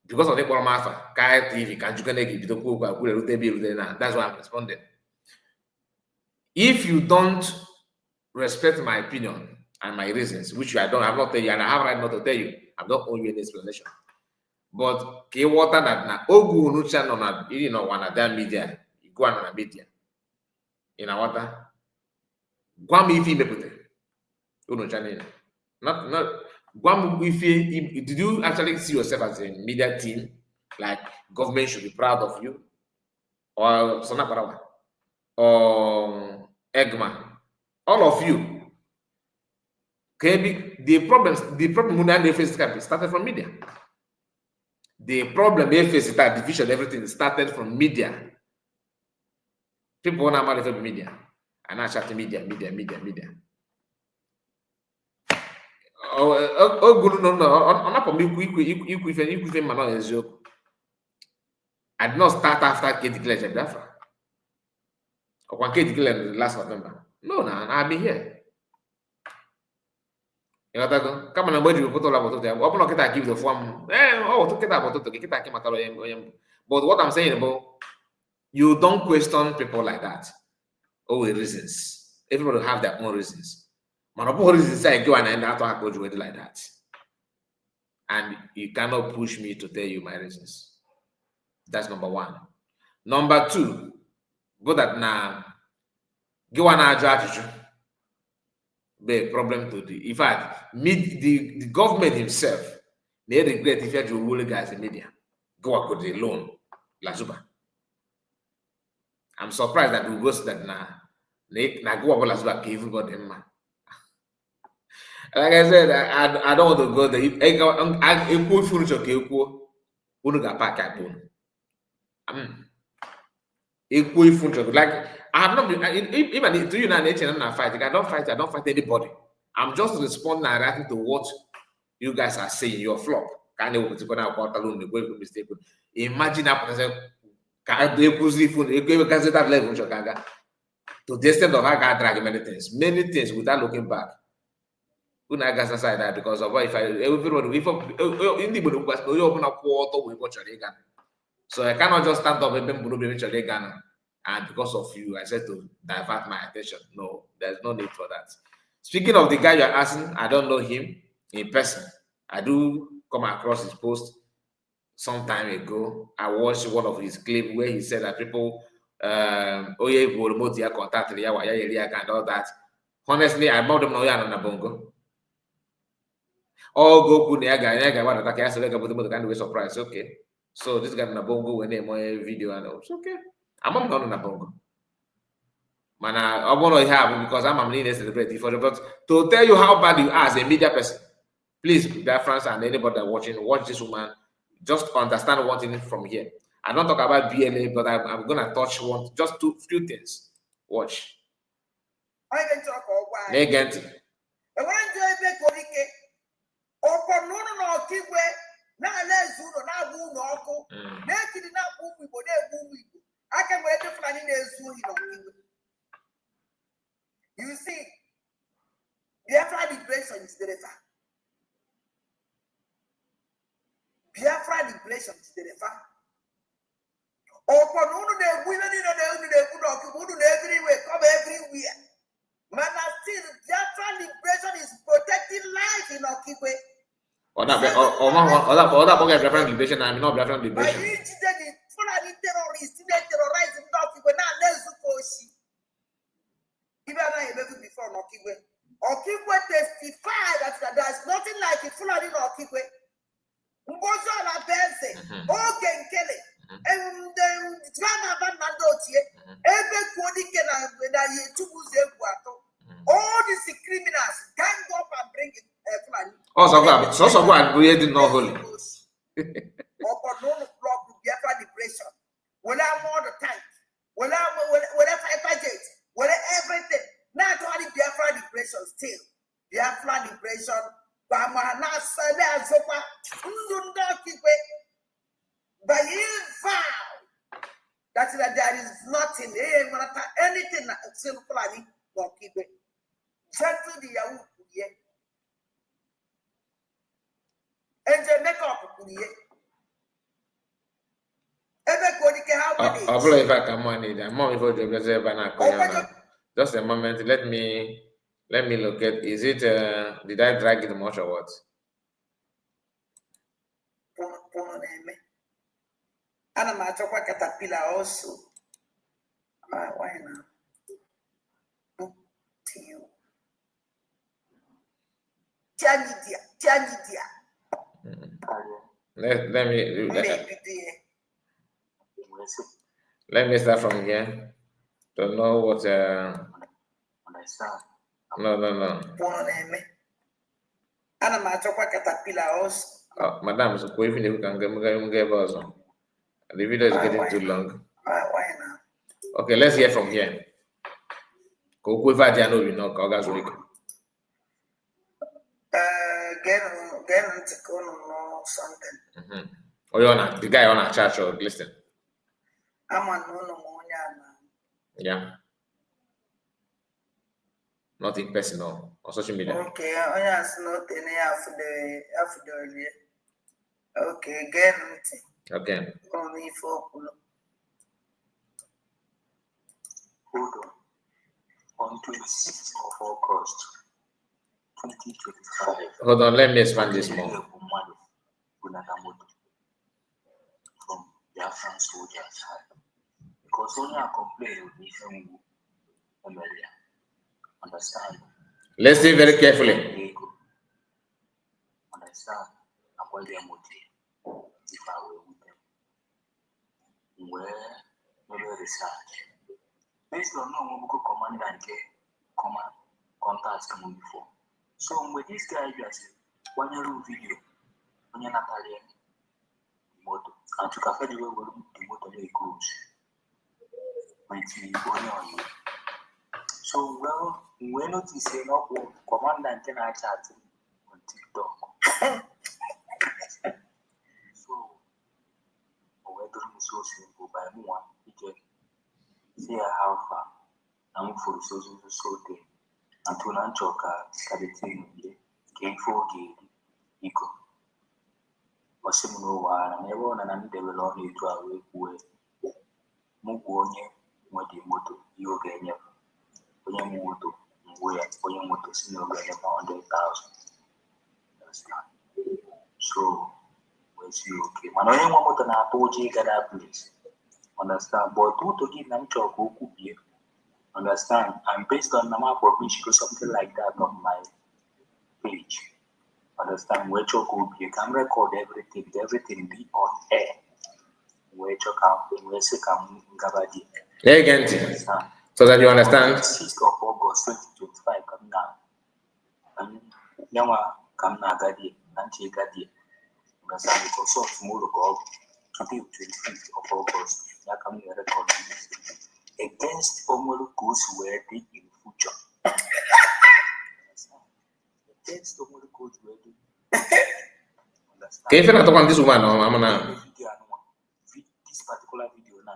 because of Ekpọrọ m afa, Kai TV ka njikọ gị bido kwuo okwu akwụ erute ebe erute na that's why I'm responding. If you don't respect my opinion and my reasons, which I don't, I'm not tell you, and I have right not to tell you, I don't owe you any explanation. But ka ị ghọta na oge unucha nọ na iri n'ọwa na that media, gwa nọ na media, ị na-aghọta? Gwa m ife imepụta unu ncha niile. Not gwa m ife. Did you actually see yourself as a media team, like government should be proud of you, or Sona Parawa or Eggman, all of you? Okay, the problem unu na-face started from media. The problem they face, that division, everything started from media. People na-amara ife bụ media a na-achatị media, media, media, media. Oguru no no ọ napụ m ikwu ife mana ọ eziokwu. I did not start after K declared Biafra. Ọkwa nke declared last November. No, na I've been here. Ịghọtago? Kama na mgbe eji pụta ụlọ bụ ụtụtụ ya ọ bụrụ na kịta ka ibido fụọ m ee ọ ụtụ kịta bụ ụtụtụ gị kịta ka matara onye mbụ. But what I'm saying bụ, you don't question people like that. Always reasons. Everybody have their own reasons. Mana ọ bụghị reasons anyị gịwa na ndị atọ aka o ji wee dị like that. And you cannot push me to tell you my reasons. That's number one. Number two, go that na gịwa na-ajụ ajụjụ be a problem to the, in fact, mid the government himself na regret if you owule guys in media gịwa go the loan Lazuba. I'm surprised that we go that na gịwa bụ Lazuba ka everybody mma. Like I said, I don't want to go there. Ekwuo ife unu chọrọ ka ekwuo, unu ga-apak akpa unu. Ekwuo ife unu chọrọ. Like, I have not been, even to you now, na na fight. I don't fight. I don't fight anybody. I'm just responding and reacting to what you guys are saying. Your flop. Ka a na-ewepụtakwa na akwa unu ekwe ekwe mistake. Imagine apụtasị ka ekwuzi ife unu ekwe ewegazi that level nchọ ka aga to the extent of how God drag many things, many things without looking back. Unu agasa side that because of if I everybody if ndị Igbo na-ekwu na onye ọbụla kwụ ọtọ wee ebe ọ chọrọ ịga. So I cannot just stand up ebe m bụrụ ebe m chọrọ ịga na and because of you, I said to divert my attention. No, there's no need for that. Speaking of the guy you're asking, I don't know him in person. I do come across his post some time ago. I watched one of his clips where he said that people oye remote ya contact ya wa ya yeri aka and all that. Honestly, I bought them no ya na bongo. All go ku na ya ga gbadata ka ya soro ga moto ka ndị wee surprise. Okay. So this guy na bongo wee na-eme video and it's okay. Ama m na ọ nọ na bongo. Mana ọ bụrụ na ihe a bụ because ama m niile celebrate ife ọjọọ, but to tell you how bad you are as a media person, please, Biafrans and anybody that watching, watch this woman. Just understand one thing from here. I don't talk about BLA, but I'm gonna touch one, just two few things. Watch. Onye nchọrọ ka ọ gwa anyị. Na-ege ntị. Enwere njọ ebe ka ike ọkọ na ụnụ na ọkaigwe na-ala eze ụlọ na-agba ụlọ ọkụ na-ekiri na-akpọ ụmụ Igbo na-egbu ụmụ Igbo aka nwere ndị Fulani na-ezu ohi n'ọkaigwe. You see, Biafra liberation jidere fa. Biafra liberation jidere fa. Ọkọ na unu na-egbu ihe niile na unu na-egbu n'ọkaigwe unu na everywhere, cover everywhere, mana still Biafra liberation is protecting life in Ọkaigwe. Ọ na-akpọ gị Biafran liberation army, not Biafran Ma liberation. Ijide the Fulani terrorist na-eterrorize ndị Ọkaigwe na-ala ezuka oshi ibe anaghị emebu before n'Ọkaigwe. Ọkaigwe testify that there is nothing like a Fulani n'Ọkaigwe. Ngozi ọla bụ eze oge nkele drama na ndị ochie ebe kwuo dike na ya etubu ụzọ egwu atọ. All these criminals gang up and bring Fulani. Ọsọ gwa sọsọ gwa bụ ihe dị nnọọ holy. Ọkọ na ụlọ blọk Biafra liberation were armored tank were were fighter jet were everything na-atụgharị Biafra liberation. Still Biafra liberation. Ba ma na-asa na-azọkwa ndụ ndị Ọkigwe by vow that there is nothing eh marata anything na Fulani na Ọkigwe. Gentle the Yahoo kwurie, Angel Makeup kwurie, ebe ka onike ha Ọ manage. Bụrụ ife a ka mụ need amụọ m ife o ji obiazi ebe a na-akọ ya na just a moment, let me locate. Is it did I drag it much or what? Pụrụ na-eme ana m achọkwa caterpillar also. Ah, why now? To you. Tia media, tia media. Let me M na-ebido ya. Wee sị let me start from here to know what understand. No. Pụrụ na-eme ana m achọkwa caterpillar also. Oh, madam, so even if you can get also. The video is Ah, getting why too now? long. Ah, why now? Okay, let's hear from here. Ka okwu ife adị ya n'obi nọ ka ọ ga zuru ike. Ee, geenụ ntị ka unu nụ something. Onye ọ na the guy ọ na-achọ achọ, listen. Ama na unu ma onye a na Yeah. Not in person or on social media. Okay, onye a sị na o tene ya afụdere ya. Okay, geenụ ntị unu nụ ife o kwuru. Hold on. On 26th of August 2025, Hold on, let me expand this more. egwu mmadụ bunata moto from Biafran soldiers because onye a complain with ife mgbu emere ya. Understand? Listen very carefully. Ego. Understand? Akwali ya moto ya. Ife a wee wute m. M wee mebe research. Based on na onwebugo commander nke command contact m before. So mgbe this guy bịasị gbanyere m video onye natara ya moto and Chukafedi wee were the moto na-ecruise with onye ọyị. So well, m wee notice na ọ bụ commander nke na-achatị m on TikTok. So o wee dịrị m so simple by mụnwa ije si ya how far na m furu so so so so day na tụ na nchọ ka the thing dị ka ife ọ ga-eri iko. Ọ sị m na ụwa ara na ebe ọ na na m debere ọ na-etu a wee kwuo mụ gwa onye nwe the moto ihe ọ ga-enye m, onye nwe moto ngwe ya, onye moto si na ọ ga-enye m 100,000. Understand? So wee sị ya okay, mana onye nwe moto na-atụ ụjọ ịga that place, understand? But moto gị na m chọrọ ka o kwubie, understand? And based on na m publish go something like that on my page, understand, wee chọọ ka o bie ka m record everything, everything be on air, wee chọọ ka wee sị ka m gaba di. Na-ege ntị Understand? So that you understand. 6th of August 2025 ka m na ka m yanwa ka m na-aga die na nche ịga die, understand? Because of tomorrow ka ọ bụ today, 25th of August ya ka m na-record this video against onwere ka o si wee dị in future. Understand? Against onwere ka o si wee dị. Understand? Ka ife na-atọkwa this woman ọ ama na Video anụnwa, this particular video na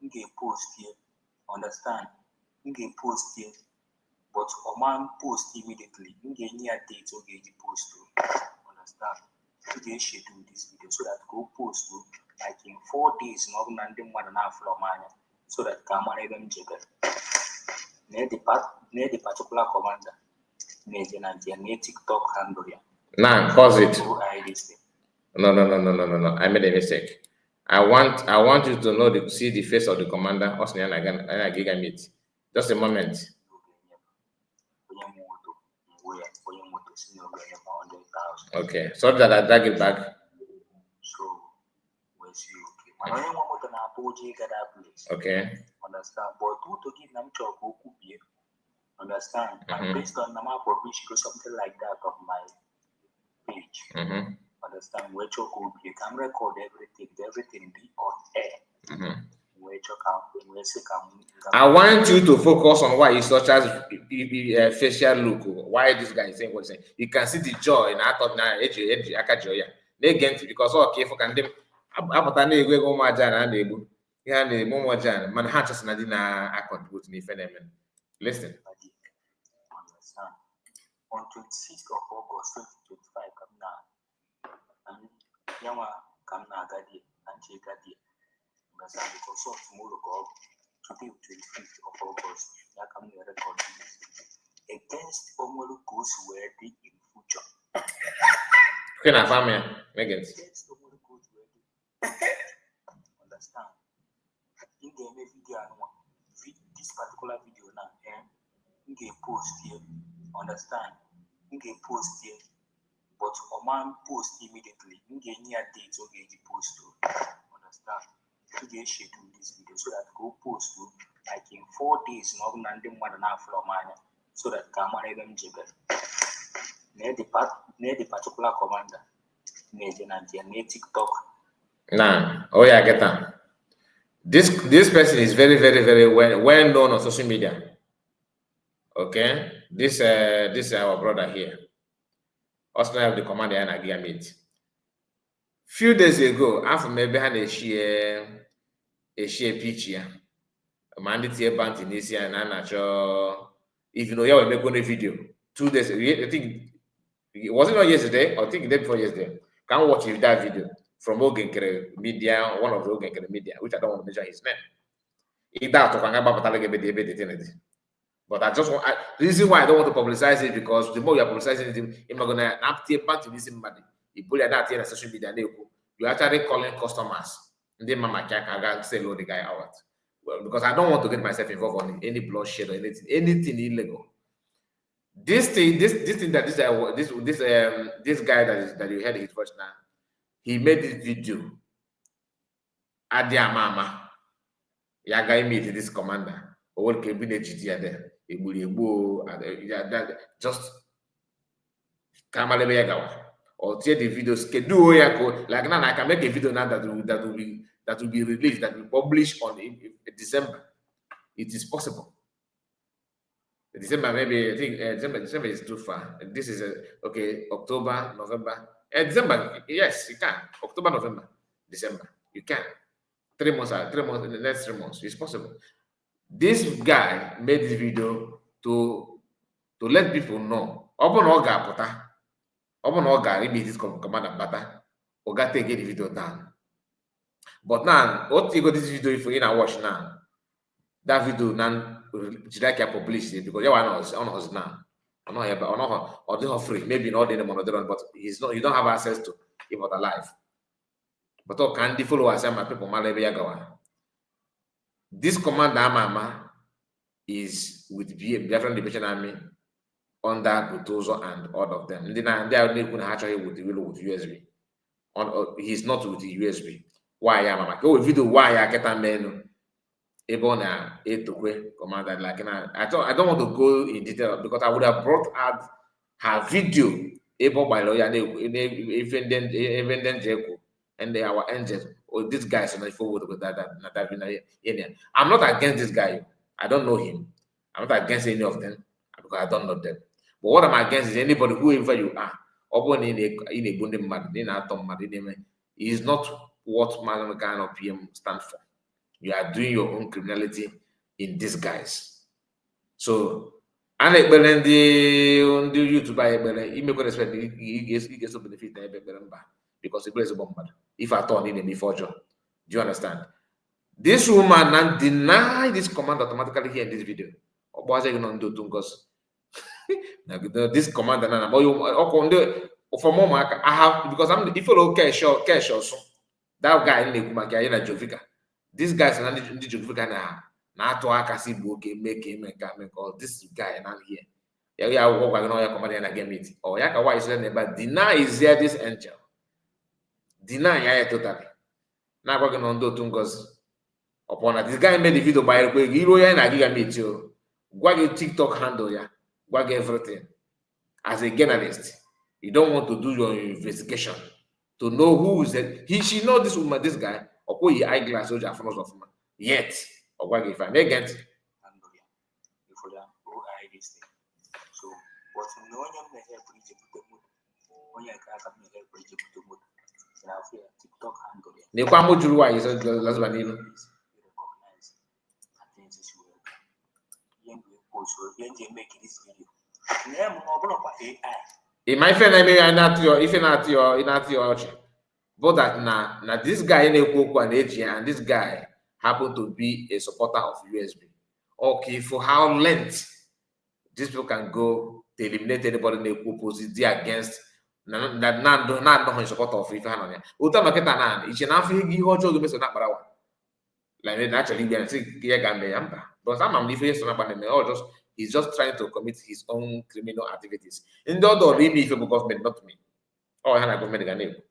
m ga-epost here, understand? M ga-epost here, but ọ ma post immediately. M ga-enye ya date ọ ga-eji post o, understand? M ga-eschedule this video so that ka o post o like in 4 days ma ọ bụ na ndị mmadụ na-afụrọ m anya so that ka a mara ebe m jebere na the particular commander na-eje na nke ya na TikTok handle ya. Now pause it. OI this thing. No. I made a mistake. I want you to know the see the face of the commander. Ọ sị na ya na-aga ya na-aga ịga meet. Just a moment. Onye nwe moto ngwe ya, onye moto si na ọ ga-enye m 100,000. Okay. Sorry that I drag it back. So wee sị ya okay, mana onye nwe moto na-atụ ụjọ ịga that place. Understand? But moto gị na m chọrọ ka o kwubie, understand? And based on na m publish go something like that on my page, understand, wee chọọ ka o bie ka m record everything, everything be on air, wee chọọ ka wee sị ka m I want you to focus on why Isocha's facial look why this guy is saying what he's saying. You can see the joy na atọ na eji eji aka joy ya na-ege ntị, because ọ ka ịfụ ka ndị apụta na-egwu ego ụmụ aja na a na-egbu ihe a na-eme ụmụ aja, mana ha chọsị na ndị na-contribute n'ife na-eme. Listen. Understand? On 26th of August 2025, ka m na yanwa ka m na-aga die na nche ga die. Understand? Because of tomorrow ka ọ bụ today, 25th of August, ya ka m na-record this against onwere ka o si wee dị in future. Okay, na fam ya na-ege ntị. Against onwere ka o si wee dị. Understand? M ga-eme video anụnwa, this particular video na m ga-epost here. Understand? M ga-epost here, but ọ ma post immediately. M ga-enye ya date ọ ga-eji post o. Understand? M ga-eschedule this video so that ka o post o like in 4 days, na ọ bụ na ndị mmadụ na-afụrọ m anya, so that ka a mara ebe m jebere. Na the particular commander na-eje na nke ya na TikTok. Now, oh yeah, get am. This person is very, very, very well known on social media. Okay, this is our brother here. Also have the commander and Agia meet. Few days ago, after maybe ha na-eshie eshie pitch ya, ma ndị tie bounty n'isi ya na a na-achọ, if you know ya wee mekwana video 2 days, I think, was it not yesterday or I think the day before yesterday? Can watch that video from Ogenkere Media, one of the Ogenkere Media, which I don't want to mention his name. Ịda atụkwa nga gbapụtara gị ebe dị thing dị. But I just want I, the reason why I don't want to publicize it, because the more you are publicizing it, you're gonna na-apụta bounty n'isi mmadụ, ibuli ya na-atinye na social media na-ekwu, you actually calling customers ndị ma maka ya ka ga sell the guy out. Well, because I don't want to get myself involved on any bloodshed or anything illegal. This thing, this thing that this this this this guy that you heard his voice now, he made this video. Adi ama ama. Ya ga meet this commander. O nwere ka ebi na-ejide ya there. Egburu egbu o, just ka amara ebe ya gawa. Or tear the video, schedule ya ka like now I can make a video now that will be released, that will be published on in December. It is possible. December, maybe I think December is too far. This is okay, October, November, December. Yes, you can. October, November, December. You can. 3 months, 3 months in the next 3 months. It's possible. This guy made this video to let people know. Ọ bụrụ na ọ ga-apụta, ọ bụrụ na ọ gara ime this commander bata, ọ ga take the video down. But now, what you got this video if you na watch now, that video now jiri aka ya publish it because ya wa ọ nọzi now. Ọ nọghị ebe ọ nọghị, ọ dịghị free, maybe not anymore, but he's not, you don't have access to ịpụta live. But ọ ka ndị followers ya ma people mara ebe ya gawa. This commander ama ama is with Biafran Liberation Army under Butozo and all of them. Ndị na ndị ahụ na-ekwu na ha achọghị with the with USB. He's not with the USB. Why ya ama maka o video why ya kịta menu ebe ọ na-etokwe commander like na I don't want to go in detail because I would have brought out her video ebe ọ gbara ya na-ekwu ife ndị ebe ndị nje ekwu and they our angels or this guy so na forward with that that na I'm not against this guy. I don't know him. I'm not against any of them because I don't know them. But what I'm against is anybody, whoever you are, ọ bụrụ na ị na-egbu ndị mmadụ, na ị na-atọ mmadụ, ị na-eme is not what Mazi Kanu PM stand for. You are doing your own criminality in disguise. So a na-ekpere ndị YouTube anyị ekpere imekwa respect ị ga-eso benefit na ebe ekpere mba, because ekpere ezigbo mmadụ ife atọ na ị na-eme ife ọjọọ. Do you understand? This woman now deny this command automatically here in this video. Ọ gbazie gị nọ ndị otu ngozi na this commander na ọkụ ndị from ụmụaka I have, because I'm if follow cash cash ọsụ that guy na-ekwu maka ya na Jovika. This guy sị na ndị Jovika na na-atụ aka si gbuo oke mee ka eme nke eme nke this guy na here ya ya akwụkwọ gwa gị na ọ ya commander ya na get ọ ya ka nwaanyị sị na ebe a deny is here this angel deny ya ya totally na-agwa gị nọ ndị otu ngozi ọpọ na this guy made the video gbanyere gị iruo ya na gị ga meet o gwa gị TikTok handle ya, gwa gị everything. As a journalist, you don't want to do your investigation to know who is it. He she know this woman, this guy ọkwụ yi eyeglass o ji afụ n'ụzọ ọfụma, yet ọ gwa gị ife a na-ege ntị. Handle ya. Ifuru ya, OI this thing. Because na onye m na-ehepụ ije bute moto, onye nke aka m na-ehepụ ije bute moto na afọ ya TikTok handle ya. Nekwa mụ juru nwaanyị Lazuba n'ilu. Recognize ka things si wee gaa. Ihe m wee post, ihe m ji eme this video na ya m na ọ bụrụkwa AI. Ị ma ife na-eme ya na-atụ ya ife na-atụ ya ị na-atụ ya ọchị bụ that na this guy na-ekwu okwu a na-eji ya, and this guy happen to be a supporter of USB. Okay, for how length these people can go to eliminate anybody na-ekwu opposite dị against na anọghị in support of ife ha nọ na ya. Otu a nọkịta na iche na afọ ihe ọjọọ ga-emeso na akparawa like na achọrọ igbe ya sị ya ga mee ya mba, but ama m na ife ihe so na akpa na-eme ọ just he's just trying to commit his own criminal activities. Ndị ọ dọrọ ime ife bụ gọọmenti, not me. Ọ ha na gọọmenti ga na-ekwu,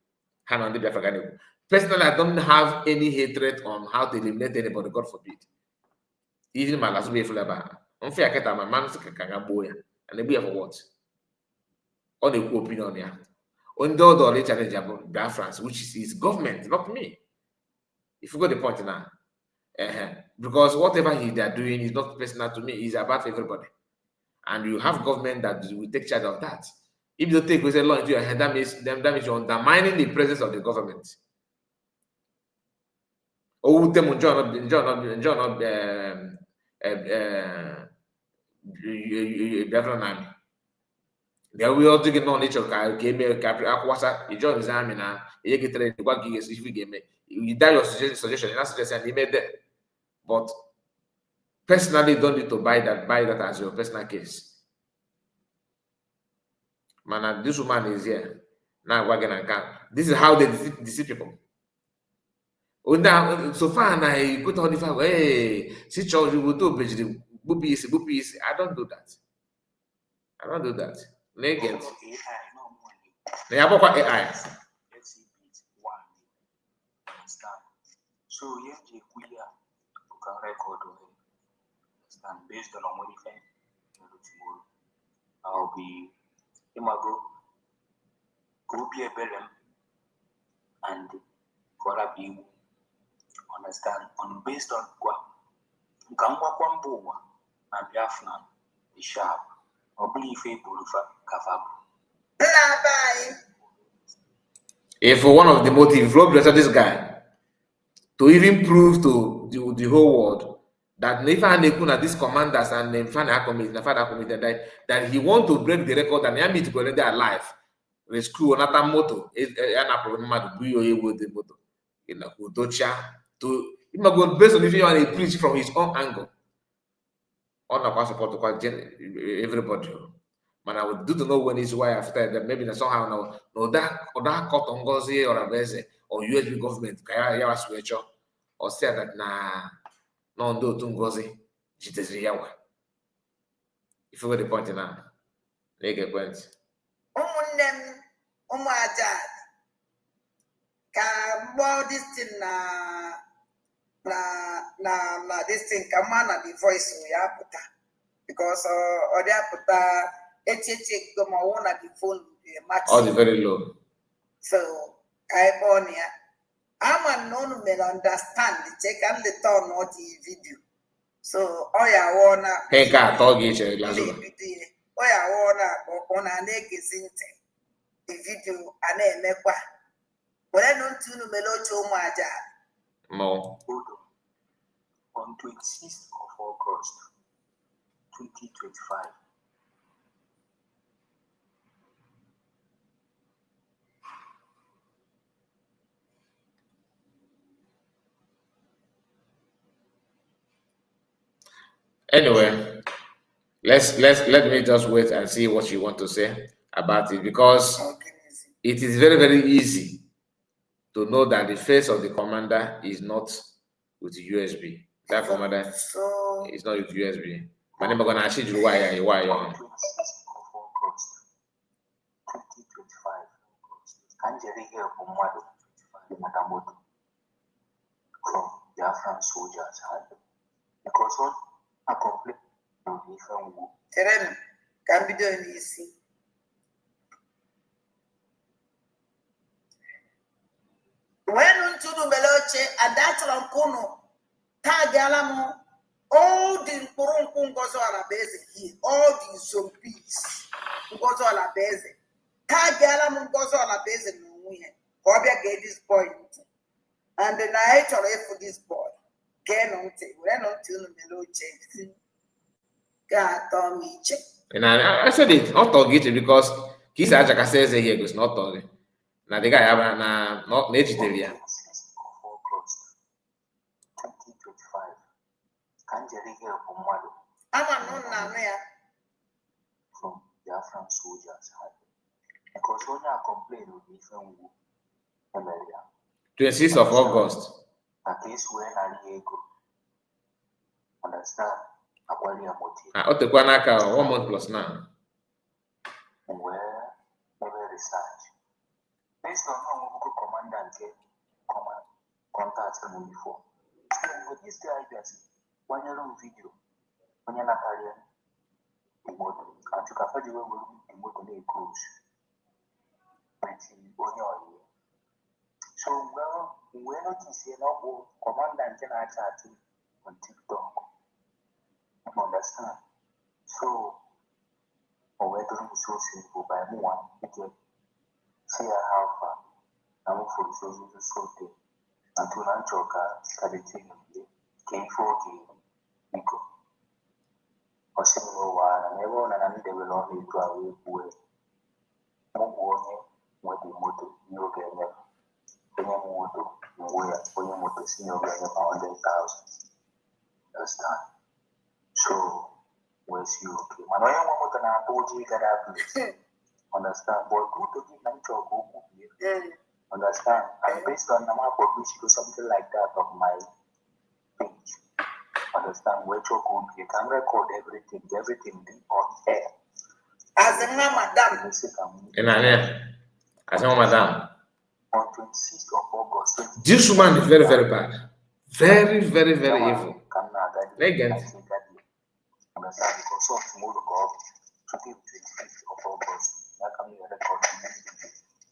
ha na ndị Biafra ga na-ekwu. Personally, I don't have any hatred on how to eliminate anybody, God forbid. Even ma lasụ efula ebe a mfe ya kịta ma ma m sị ka ga gbuo ya and egbu ya for what? Ọ na-ekwu opinion ya. Ndị ọ dọrọ challenge bụ Biafrans, which is his government, not me. If you got the point now. Because whatever they are doing is not personal to me, it's about everybody. And you have government that will take charge of that. If you take the law into your hand, that means you're undermining the presence of the government. Oh, them John John John Biafran Army. They will do no nature ka eme ka akwasa join his army na ihe getere gwa gị ga-esi ife ga-eme. You that your suggestion, you suggestion you made there. But personally, don't need to buy that as your personal case. Man, this woman is here. Now gwa gị na nke a. This is how they deceive people. Ndị so far na ekweta ọ dịfa, hey, si chọọ otu obejiri gbupụ isi gbupụ isi. I don't do that. I don't do that. Na-ege ntị. AI na ọmụnwa na-ekwu. Na ya bụkwa AI. Exhibit one, understand? So ihe m ji ekwu ya bụ ka record ya, understand? Based on onwere ife mere tomorrow, I'll be ịmago ka obi ebere m and ka ọ rapụ igbu, understand? On based on kwa nka ngwakwa mba ụwa na Biafra dị sharp, ọ bụla ife eburu fa ka fa bụ. Nna be anyị. If one of the motive Flo blessed this guy to even prove to the whole world that ife a na-ekwu na these commanders and the father commit na father committed that he want to break the record and ya meet go dey alive, rescue nata moto ya napụrụ mmadụ bụ ihe onye dị moto udocha to imago based on ife ya na preach from his own angle. Ọ nakwa support kwa everybody, mana we do know when is why after that maybe na somehow na na ụda akọtọ Ngozi Orabueze or USB government ka ya ya wasi wee chọọ ọ sị that na nọ ndị otu Ngozi jideziri ya wa. If you get the point now, na-ege ekwentị. Ụmụnne m, ụmụ aja, ka mgbọ this thing na this thing ka mma na the voice ya pụta, because ọ dị apụta echiche ego ma ọwụ na the phone dị Ọ dị maximum. Very low. So ka anyị kpọọ na ya ama m na unu mere understand. Chee ka m leta ọnụ dị video, so ọ ya wụọ na He nke atọ gị chere m Lazuba. Na-ebido ihe ọ ya wụọ na akpọ ọ na na-egezi ntị the video a na-emekwa. Werenụ ntị unu mere oche, ụmụ aja. Mmọnwụ. Hold on. On 26th of August 2025, Anyway, let me just wait and see what you want to say about it, because Ọ gịnịzi? It is very, very easy to know that the face of the commander is not with USB. That commander So is not with USB. My name is gonna actually why on 26th of August 2025, ka m jere help mmadụ ịnata moto from Biafran soldiers hand because ọ a complain ife ngwu. Chere m ka m bido n'isi. Weenụ ntị unu mere oche. Ada, achọrọ m ka unu tagaala m all the mkpụrụ nkwụ Ngozi Orabueze here, all the zombies. Ngozi Ọlabeze, tagiala m Ngozi Ọlabeze n'onwe ya ka ọ bịa gee this boy ntị, and na anyị chọrọ ịfụ this boy. Geenụ ntị, werenụ ntị unu mere oche ga-atọ m iche. And I said it, ọ tọọ gị iche because ka isi achakasị eze ihe gosi na ọ tọọ gị na the guy ya na ejidere ya. 26th of August 2025 ka m jere ihe bụ mmadụ Ama m na unu na-anụ ya. From Biafran soldiers had because onye a complain bụ ife ngwu emere ya. 26th of August. Na ka esi wee nara ya ego, understand, agbali ya moto. Ah, o tekwa n'aka o, one month plus now. Wee mebe research based on na onwebugo commander nke command contact m before. So mgbe this guy bịazi gbanyere m video onye natara ya the moto achụkafa ji wee were the moto na-ecruise with onye ọyị ya. So mgbe m wee notice na ọ bụ commander nke na-acha atị on TikTok, you understand? So o wee dụrụ m so simple by mụnwa ije si ya how far na m fụrụ so so so thing until na nchọ ka the thing dị ka ife oge biko ọ sị m n'ụwa na ebe ọ na m debere ọnụ etu a wee kwuo ya, mụ bụ onye nwe the moto ihe ọ ga-enye m, onye nwe moto ngwe ya, onye moto si na ọ ga-enye m 100,000, understand? So wee si okay, mana onye nwe moto na-atụ ụjọ ịga that place, understand? But due to this na m chọrọ ka o kwubie, understand, and based on na m publish something like that on my page, understand, wee chọọ ka o bie ka m record everything, everything dị on air. As nwa madam. Wee sị ka m Ị na-anụ ya? Asị nwa madam. On 26th of August. This woman is very, very bad. Very, very, very evil. Ka m na-aga dị Na-ege ntị. Understand, because of tomorrow ka ọ bụ today, 25th of August, ya ka m na-record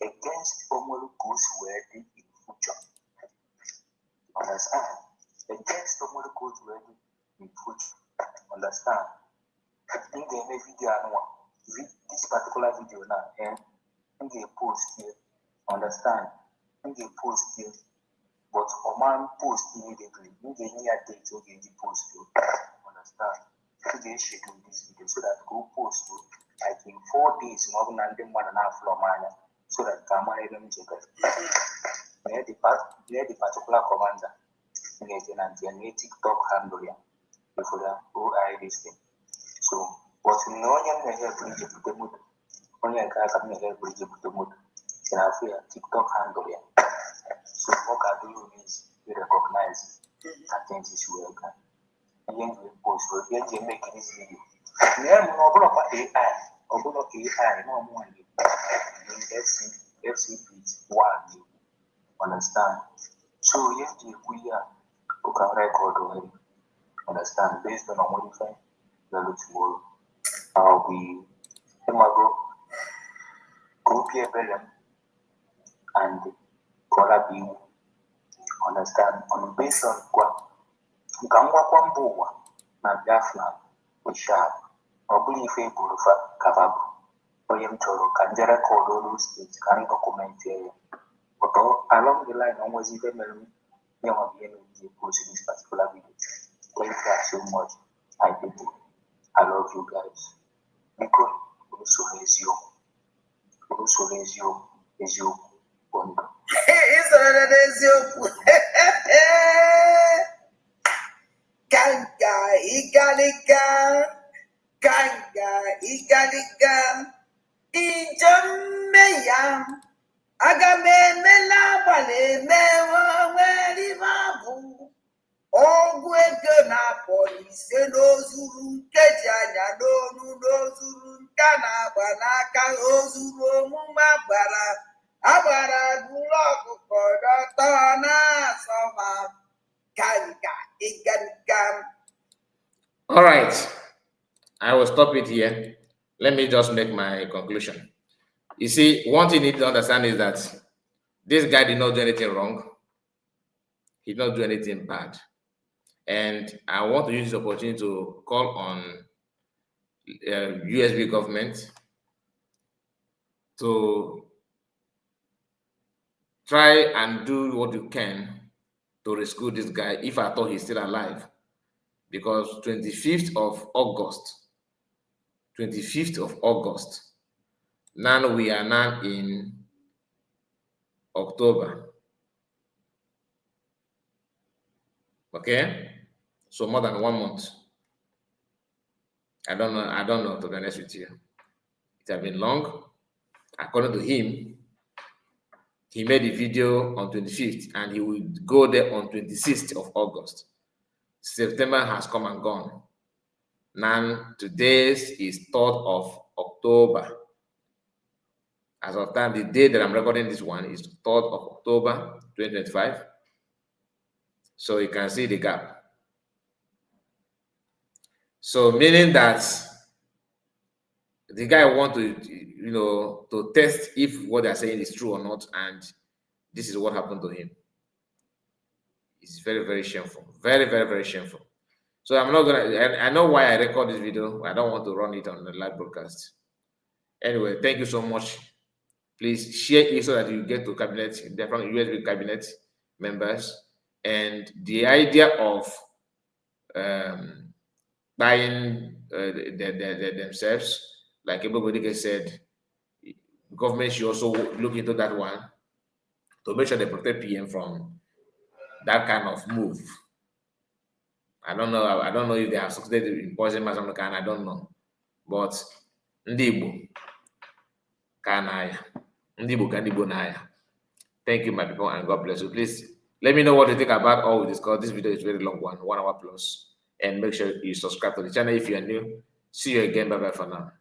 against onwere ka o si wee dị in future, understand, against onwere ka o si wee dị in future, understand? M ga-eme video anụnwa, this particular video na m ga-epost here, understand? M ga-epost here, but ọ ma post immediately. M ga-enye ya date ọ ga-eji post o, understand? M ga-eschedule this video so that ka o post o like in 4 days, ma ọ bụ na ndị mmadụ na-afụlọ m anya, so that ka amara ebe m jegara. Nee the particular commander m ga-eje na nke ya, nee TikTok handle ya ifuru ya oi this thing. So but na onye m na-ehepụ ije bute moto, onye nke aka m na-ehepụ ije bute moto si na afụ ya TikTok handle ya, so ọ ga-adị ya easy recognize ka things si wee gaa. Ihe m ji post wee ihe m ji eme this video nee m na ọbụlọkwa AI, ọbụlọ AI na ọmụnwa na-ekwu FC FCP 1, understand? So ihe m ji ekwu ihe a bụ ka m record onwe, understand, based on onwere ife lelu tomorrow, I'll be ịmago ka obi ebere m and ka ọ rabụ iwu, understand, on based on kwa nka ngwakwa mba ụwa na Biafra bụ sharp. Ọ bụrụ ife eburu fa kava bụ onye m chọrọ ka nje record olu steeti ka m document ya, but along the line o nwezi ife mere m ya nwa bụ ihe mere m ji post this particular video. Thank you guys so much, my people. I love you guys. Biko unu soro eziokwu, unu soro eziokwu, eziokwu bụ ndụ. Ịsoro n'eziokwu ganga ịgalịga ganga ịgalịga ije mme ya, aga m emela agbalị eme nwere ibe abụ ọgwụ ego na-apọ ise n'ozuru nkeji anya n'onu n'ozuru nke a na-agba n'aka ozuru omume agbara agbara gụrụ ọkụkọ dọtọ na-asọ ma ganga ịganga. All right. I will stop it here. Let me just make my conclusion. You see, one thing you need to understand is that this guy did not do anything wrong. He did not do anything bad. And I want to use this opportunity to call on USB government. To try and do what you can to rescue this guy if at all he's still alive. Because 25th of August, 25th of August, now we are now in October. Okay? So more than 1 month. I don't know. I don't know, to be honest with you. It has been long. According to him, he made the video on 25th and he will go there on 26th of August. September has come and gone. Now, today's is 3rd of October. As of time, the day that I'm recording this one is 3rd of October, 2025. So you can see the gap. So meaning that the guy want to test if what they're saying is true or not, and this is what happened to him. It's very, very shameful. Very, very, very shameful. So I'm not gonna. I know why I record this video. I don't want to run it on the live broadcast. Anyway, thank you so much. Please share it so that you get to cabinet, different USB cabinet members, and the idea of buying themselves, like everybody said, government should also look into that one to make sure they protect PM from that kind of move. I don't know. I don't know if they have succeeded in poisoning Mazi Kanu. I don't know. But ndị Igbo ka na-aya. Ndị Igbo ka ndị Igbo na-aya. Thank you, my people, and God bless you. Please let me know what you think about all we discussed. This video is very long one, 1 hour plus. And make sure you subscribe to the channel if you are new. See you again. Bye bye for now.